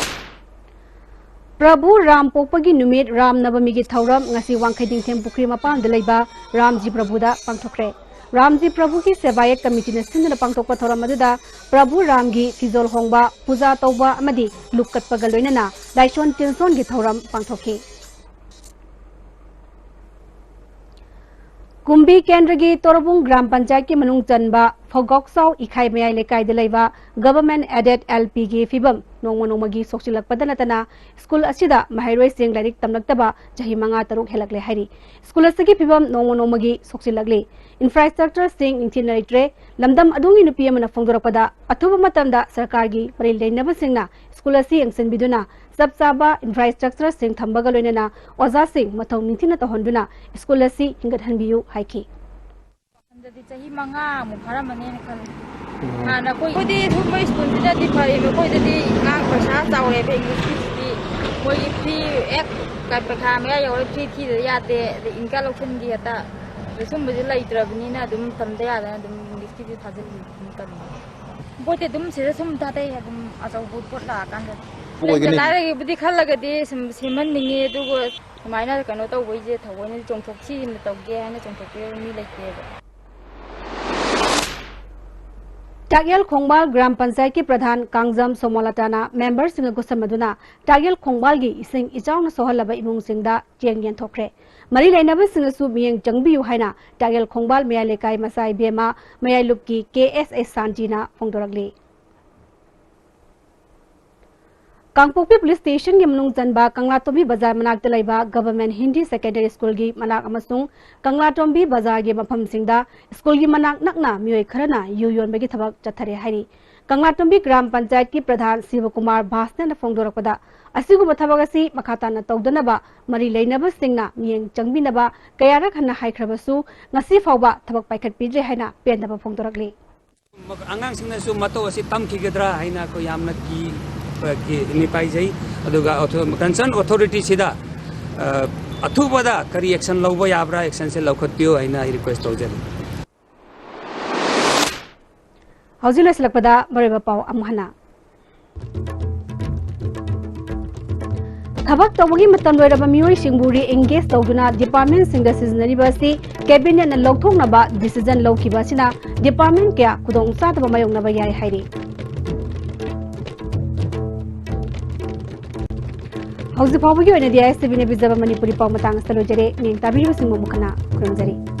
ꯄ꯭ꯔꯚꯨ ꯔꯥꯝ ꯄꯣꯛꯄꯒꯤ ꯅꯨꯃꯤꯠ ꯔꯥꯝ ꯅꯕꯃꯤꯒꯤ ꯊꯧꯔꯝ ꯉꯁꯤ ꯋꯥꯡꯈꯩ ꯅꯤꯡꯊꯦꯝ ꯄꯨꯈ꯭ꯔꯤ ꯃꯄꯥꯟꯗ ꯂꯩꯕ ꯔꯥꯝꯖꯤ ꯄ꯭ꯔꯚꯨꯗ ꯄꯥꯡꯊꯣꯛꯈ꯭ꯔꯦ꯫ ꯔꯥꯝꯖꯤ ꯄ꯭ꯔꯚꯨꯒꯤ ꯁꯦꯕꯥꯌꯦꯠ ꯀꯃꯤꯇꯤꯅ ꯁꯤꯟꯗꯨꯅ ꯄꯥꯡꯊꯣꯛꯄ ꯊꯧꯔꯝ ꯑꯗꯨꯗ ꯄ꯭ꯔꯚꯨ ꯔꯥꯝꯒꯤ ꯐꯤꯖꯣꯜ ꯍꯣꯡꯕ, ꯄꯨꯖꯥ ꯇꯧꯕ ꯑꯃꯗꯤ ꯂꯨꯛ ꯀꯠꯄꯒ ꯂꯣꯏꯅꯅ ꯂꯥꯏꯁꯣꯟ ꯇꯤꯟꯁꯣꯟꯒꯤ ꯊꯧꯔꯝ ꯄꯥꯡꯊꯣꯛꯈꯤ꯫ ꯀꯨꯝꯕꯤ ꯀꯦꯟꯗ꯭ꯔꯒꯤ ꯇꯣꯔꯕꯨꯡ ꯒ꯭ꯔꯥꯝ ꯄꯟꯆꯥꯌꯠꯀꯤ ꯃꯅꯨꯡ ꯆꯟꯕ ꯐꯧꯒꯣꯛꯆꯥꯎ ꯏꯈꯥꯏ ꯃꯌꯥꯏ ꯂꯩꯀꯥꯏꯗ ꯂꯩꯕ Government Aided LPꯒꯤ ꯐꯤꯕꯝ ꯅꯣꯡꯃ ꯅꯣꯡꯃꯒꯤ ꯁꯣꯛꯆꯤꯜꯂꯛꯄꯗ ꯅꯠꯇꯅ ꯁ꯭ꯀꯨꯜ ꯑꯁꯤꯗ ꯃꯍꯩꯔꯣꯏꯁꯤꯡ ꯂꯥꯏꯔꯤꯛ ꯇꯝꯂꯛꯇꯕ ꯆꯍꯤ ꯃꯉꯥ ꯇꯔꯨꯛ ꯍꯦꯜꯂꯛꯂꯦ ꯍꯥꯏꯔꯤ꯫ ꯁ꯭ꯀꯨꯜ ꯑꯁꯤꯒꯤ ꯐꯤꯕꯝ ꯅꯣꯡꯃ ꯅꯣꯡꯃꯒꯤ ꯁꯣꯛꯆꯤꯜꯂꯛꯂꯤ꯫ Infrastructureꯁꯤꯡ ꯅꯤꯡꯊꯤꯅ ꯂꯩꯇ꯭ꯔꯦ꯫ ꯂꯝꯗꯝ ꯑꯗꯨꯒꯤ ꯅꯨꯄꯤ ꯑꯃꯅ ꯐꯣꯡꯗꯣꯔꯛꯄꯗ, ꯑꯊꯨꯕ ꯃꯇꯝꯗ ꯁꯔꯀꯥꯔꯒꯤ ꯃꯔꯤ ꯂꯩꯅꯕꯁꯤꯡꯅ ꯁ꯭ꯀꯨꯜ ꯑꯁꯤ ꯌꯦꯡꯁꯤꯟꯕꯤꯗꯨꯅ ꯆꯞ ꯆꯥꯕ infrastructureꯁꯤꯡ ꯊꯝꯕꯒ ꯂꯣꯏꯅꯅ ꯑꯣꯖꯥꯁꯤꯡ ꯃꯊꯧ ꯅꯤꯡꯊꯤꯅ ꯇꯧꯍꯟꯗꯨꯅ ꯁ꯭ꯀꯨꯜ ꯑꯁꯤ ꯍꯤꯡꯒꯠꯍꯟꯕꯤꯌꯨ ꯍꯥꯏꯈꯤ꯫ ꯍꯟꯗꯛꯇꯤ ꯆꯍꯤ ꯃꯉꯥꯃꯨꯛ ꯐꯥꯔꯝꯃꯅꯦꯅ ꯈꯜꯂꯦ꯫ ꯎꯝ꯫ ꯍꯥꯟꯅ ꯑꯩꯈꯣꯏ, ꯑꯩꯈꯣꯏꯗꯤ ꯁꯨꯝꯕ ꯁ꯭ꯀꯨꯜꯁꯤꯅꯗꯤ ꯐꯔꯦꯕ, ꯑꯩꯈꯣꯏꯗꯗꯤ ꯑꯉꯥꯡ ꯄꯩꯁꯥ ꯆꯥꯎꯔꯦꯕ, Englishꯀꯤꯁꯤꯗꯤ꯫ ꯃꯣꯏꯒꯤ free ꯍꯦꯛ ꯀ-, ꯄꯩꯈꯥ ꯃꯌꯥ ꯌꯧꯔꯦ, free ꯊꯤꯗ ꯌꯥꯗꯦ, ꯑꯗꯩ income ꯂꯧꯁꯤꯟꯒꯦ ꯍꯦꯛꯇ, ꯑꯗꯩ ꯁꯨꯝꯕꯁꯦ ꯂꯩꯇ꯭ꯔꯕꯅꯤꯅ ꯑꯗꯨꯝ ꯇꯝꯗ ꯌꯥꯗꯅ ꯑꯗꯨꯝ Englishꯀꯤꯁꯦ ꯊꯥꯖꯤꯜꯂꯤ, ꯑꯗꯨꯝ ꯇꯝꯃꯤ꯫ ꯄꯣꯠꯇꯤ ꯑꯗꯨꯝ ꯁꯤꯗ ꯁꯨꯝ ꯊꯥꯗꯩ, ꯑꯗꯨꯝ ꯑꯆꯧꯕ ꯄꯣꯠ ꯂꯥꯛꯑꯀꯥꯟꯗ꯫ ꯄꯣꯛꯑꯣꯏꯗꯅꯦ꯫ ꯂꯥꯏꯔꯒꯤꯕꯨꯗꯤ ꯈꯜꯂꯒꯗꯤ ꯁꯨꯝ ꯁꯦꯝꯍꯟꯅꯤꯡꯉꯤ, ꯑꯗꯨꯒ ꯁꯨꯃꯥꯏꯅ ꯀꯩꯅꯣ ꯇꯧꯕꯩꯁꯦ ꯊꯑꯣꯏꯅ ꯆꯣꯡꯊꯣꯛꯁꯤꯅ ꯇꯧꯒꯦ ꯍꯥꯏꯅ ꯆꯣꯡꯊꯣꯛꯄꯤꯔꯕ ꯃꯤ ꯂꯩꯇꯦꯕ꯫ ꯇꯥꯛꯌꯦꯜ ꯈꯣꯡꯕꯥꯜ ꯒ꯭ꯔꯥꯝ ꯄꯟꯆꯥꯌꯠꯀꯤ ꯄ꯭ꯔꯙꯥꯟ ꯀꯥꯡꯖꯝ ꯁꯣꯃꯣꯂꯇꯥꯅ ꯃꯦꯝꯕꯔꯁꯤꯡꯒ ꯈꯨꯠꯁꯝꯅꯗꯨꯅ ꯇꯥꯛꯌꯦꯜ ꯈꯣꯡꯕꯥꯜꯒꯤ ꯏꯁꯤꯡ ꯏꯆꯥꯎꯅ ꯁꯣꯛꯍꯜꯂꯕ ꯏꯃꯨꯡꯁꯤꯡꯗ ꯆꯦꯡ ꯌꯦꯟꯊꯣꯛꯈ꯭ꯔꯦ꯫ ꯃꯔꯤ ꯂꯩꯅꯕꯁꯤꯡꯅꯁꯨ ꯃꯤꯠꯌꯦꯡ ꯆꯪꯕꯤꯌꯨ ꯍꯥꯏꯅ ꯇꯥꯛꯌꯦꯜ ꯈꯣꯡꯕꯥꯜ ꯃꯌꯥꯏ ꯂꯩꯀꯥꯏ ꯃꯆꯥ ꯏꯕꯦꯝꯃ ꯃꯌꯥꯏ ꯂꯨꯞꯀꯤ ꯀꯦ ꯑꯦꯁ ꯑꯦꯁ ꯁꯥꯟꯇꯤꯅ ꯐꯣꯡꯗꯣꯔꯛꯂꯤ꯫ ꯀꯥꯡꯄꯣꯛꯄꯤ ꯄꯨꯂꯤꯁ ꯁ꯭ꯇꯦꯁꯟꯒꯤ ꯃꯅꯨꯡ ꯆꯟꯕ ꯀꯪꯂꯥꯇꯣꯝꯕꯤ ꯕꯖꯥꯔ ꯃꯅꯥꯛꯇ ꯂꯩꯕ ꯒꯚꯔꯟꯃꯦꯟꯠ ꯍꯤꯟꯗꯤ ꯁꯦꯀꯦꯟꯗꯔꯤ ꯁ꯭ꯀꯨꯜꯒꯤ ꯃꯅꯥꯛ ꯑꯃꯁꯨꯡ ꯀꯪꯂꯥꯇꯣꯝꯕꯤ ꯕꯖꯥꯔꯒꯤ ꯃꯐꯝꯁꯤꯡꯗ ꯁ꯭ꯀꯨꯜꯒꯤ ꯃꯅꯥꯛ ꯅꯛꯅ ꯃꯤꯑꯣꯏ ꯈꯔꯅ ꯌꯨ ꯌꯣꯟꯕꯒꯤ ꯊꯕꯛ ꯆꯠꯊꯔꯦ ꯍꯥꯏꯔꯤ꯫ ꯀꯪꯂꯥꯇꯣꯝꯕꯤ ꯒ꯭ꯔꯥꯝ ꯄꯟꯆꯥꯌꯠꯀꯤ ꯄ꯭ꯔꯙꯥꯟ ꯁꯤꯕꯀꯨꯃꯥꯔ ꯚꯥꯁꯅꯅ ꯐꯣꯡꯗꯣꯔꯛꯄꯗ, ꯑꯁꯤꯒꯨꯝꯕ ꯊꯕꯛ ꯑꯁꯤ ꯃꯈꯥ ꯇꯥꯅ ꯇꯧꯗꯅꯕ ꯃꯔꯤ ꯂꯩꯅꯕꯁꯤꯡꯅ ꯃꯤꯠꯌꯦꯡ ꯆꯪꯕꯤꯅꯕ ꯀꯌꯥꯔꯛ ꯍꯟꯅ ꯍꯥꯏꯈ꯭ꯔꯕꯁꯨ ꯉꯁꯤ ꯐꯥꯎꯕ ꯊꯕꯛ ꯄꯥꯏꯈꯠꯄꯤꯗ꯭ꯔꯦ ꯍꯥꯏꯅ ꯄꯦꯟꯗꯕ ꯐꯣꯡꯗꯣꯔꯛꯂꯤ꯫ ꯑꯉꯥꯡꯁꯤꯡꯅꯁꯨ ꯃꯇꯧ ꯑꯁꯤ ꯇꯝꯈꯤꯒꯗ꯭ꯔꯥ ꯍꯥꯏꯅ ꯑꯩꯈꯣꯏ ꯌꯥꯝꯅ ꯀꯤ-, ꯀꯤ-, ꯃꯤꯄꯥꯏꯖꯩ꯫ ꯑꯗꯨꯒ ꯑꯣꯊꯣ-, ꯀꯟꯁꯔꯟ ꯑꯣꯊꯣꯔꯤꯇꯤꯁꯤꯗ, ꯑ, ꯑꯊꯨꯕꯗ ꯀꯔꯤ ꯑꯦꯛꯁꯟ ꯂꯧꯕ ꯌꯥꯕ꯭ꯔꯥ, ꯑꯦꯛꯁꯟꯁꯦ ꯂꯧꯈꯠꯄꯤꯌꯨ ꯍꯥꯏꯅ ꯑꯩ ꯔꯤꯀ꯭ꯋꯦꯁ ꯇꯧꯖꯔꯤ꯫ ꯍꯧꯖꯤꯛ ꯂꯣꯏꯁꯤꯜꯂꯛꯄꯗ ꯃꯔꯨꯑꯣꯏꯕ ꯄꯥꯎ ꯑꯃꯨꯛ ꯍꯟꯅ꯫ ꯊꯕꯛ ꯇꯧꯕꯒꯤ ꯃꯇꯝ ꯂꯣꯏꯔꯕ ꯃꯤꯑꯣꯏꯁꯤꯡꯕꯨ ꯔꯤꯑꯦꯡꯒꯦꯖ ꯇꯧꯗꯨꯅ ꯗꯤꯄꯥꯔꯠꯃꯦꯟꯠꯁꯤꯡꯗ ꯁꯤꯖꯤꯟꯅꯔꯤꯕ ꯑꯁꯤ ꯀꯦꯕꯤꯅꯦꯠꯅ ꯂꯧꯊꯣꯛꯅꯕ ꯗꯤꯁꯤꯖꯟ ꯂꯧꯈꯤꯕ ꯑꯁꯤꯅ ꯗꯤꯄꯥꯔꯠꯃꯦꯟꯠ ꯀꯌꯥ ꯈꯨꯗꯣꯡꯆꯥꯗꯕ ꯃꯥꯌꯣꯛꯅꯕ ꯌꯥꯏ ꯍꯥꯏꯔꯤ꯫ ꯍꯧꯖꯤꯛ ꯐꯥꯎꯕꯒꯤ ꯑꯣꯏꯅꯗꯤ ꯑꯥꯏ ꯑꯦꯁ ꯇꯤ ꯚꯤꯅ ꯄꯤꯖꯕ ꯃꯅꯤꯄꯨꯔꯤ ꯄꯥꯎ ꯃꯇꯥꯡ ꯑꯁꯤꯗ ꯂꯣꯏꯖꯔꯦ꯫ ꯃꯤꯠꯌꯦꯡ ꯇꯥꯕꯤꯔꯤꯕꯁꯤꯡꯕꯨ ꯑꯃꯨꯛ ꯍꯟꯅ ꯈꯨꯔꯨꯝꯖꯔꯤ꯫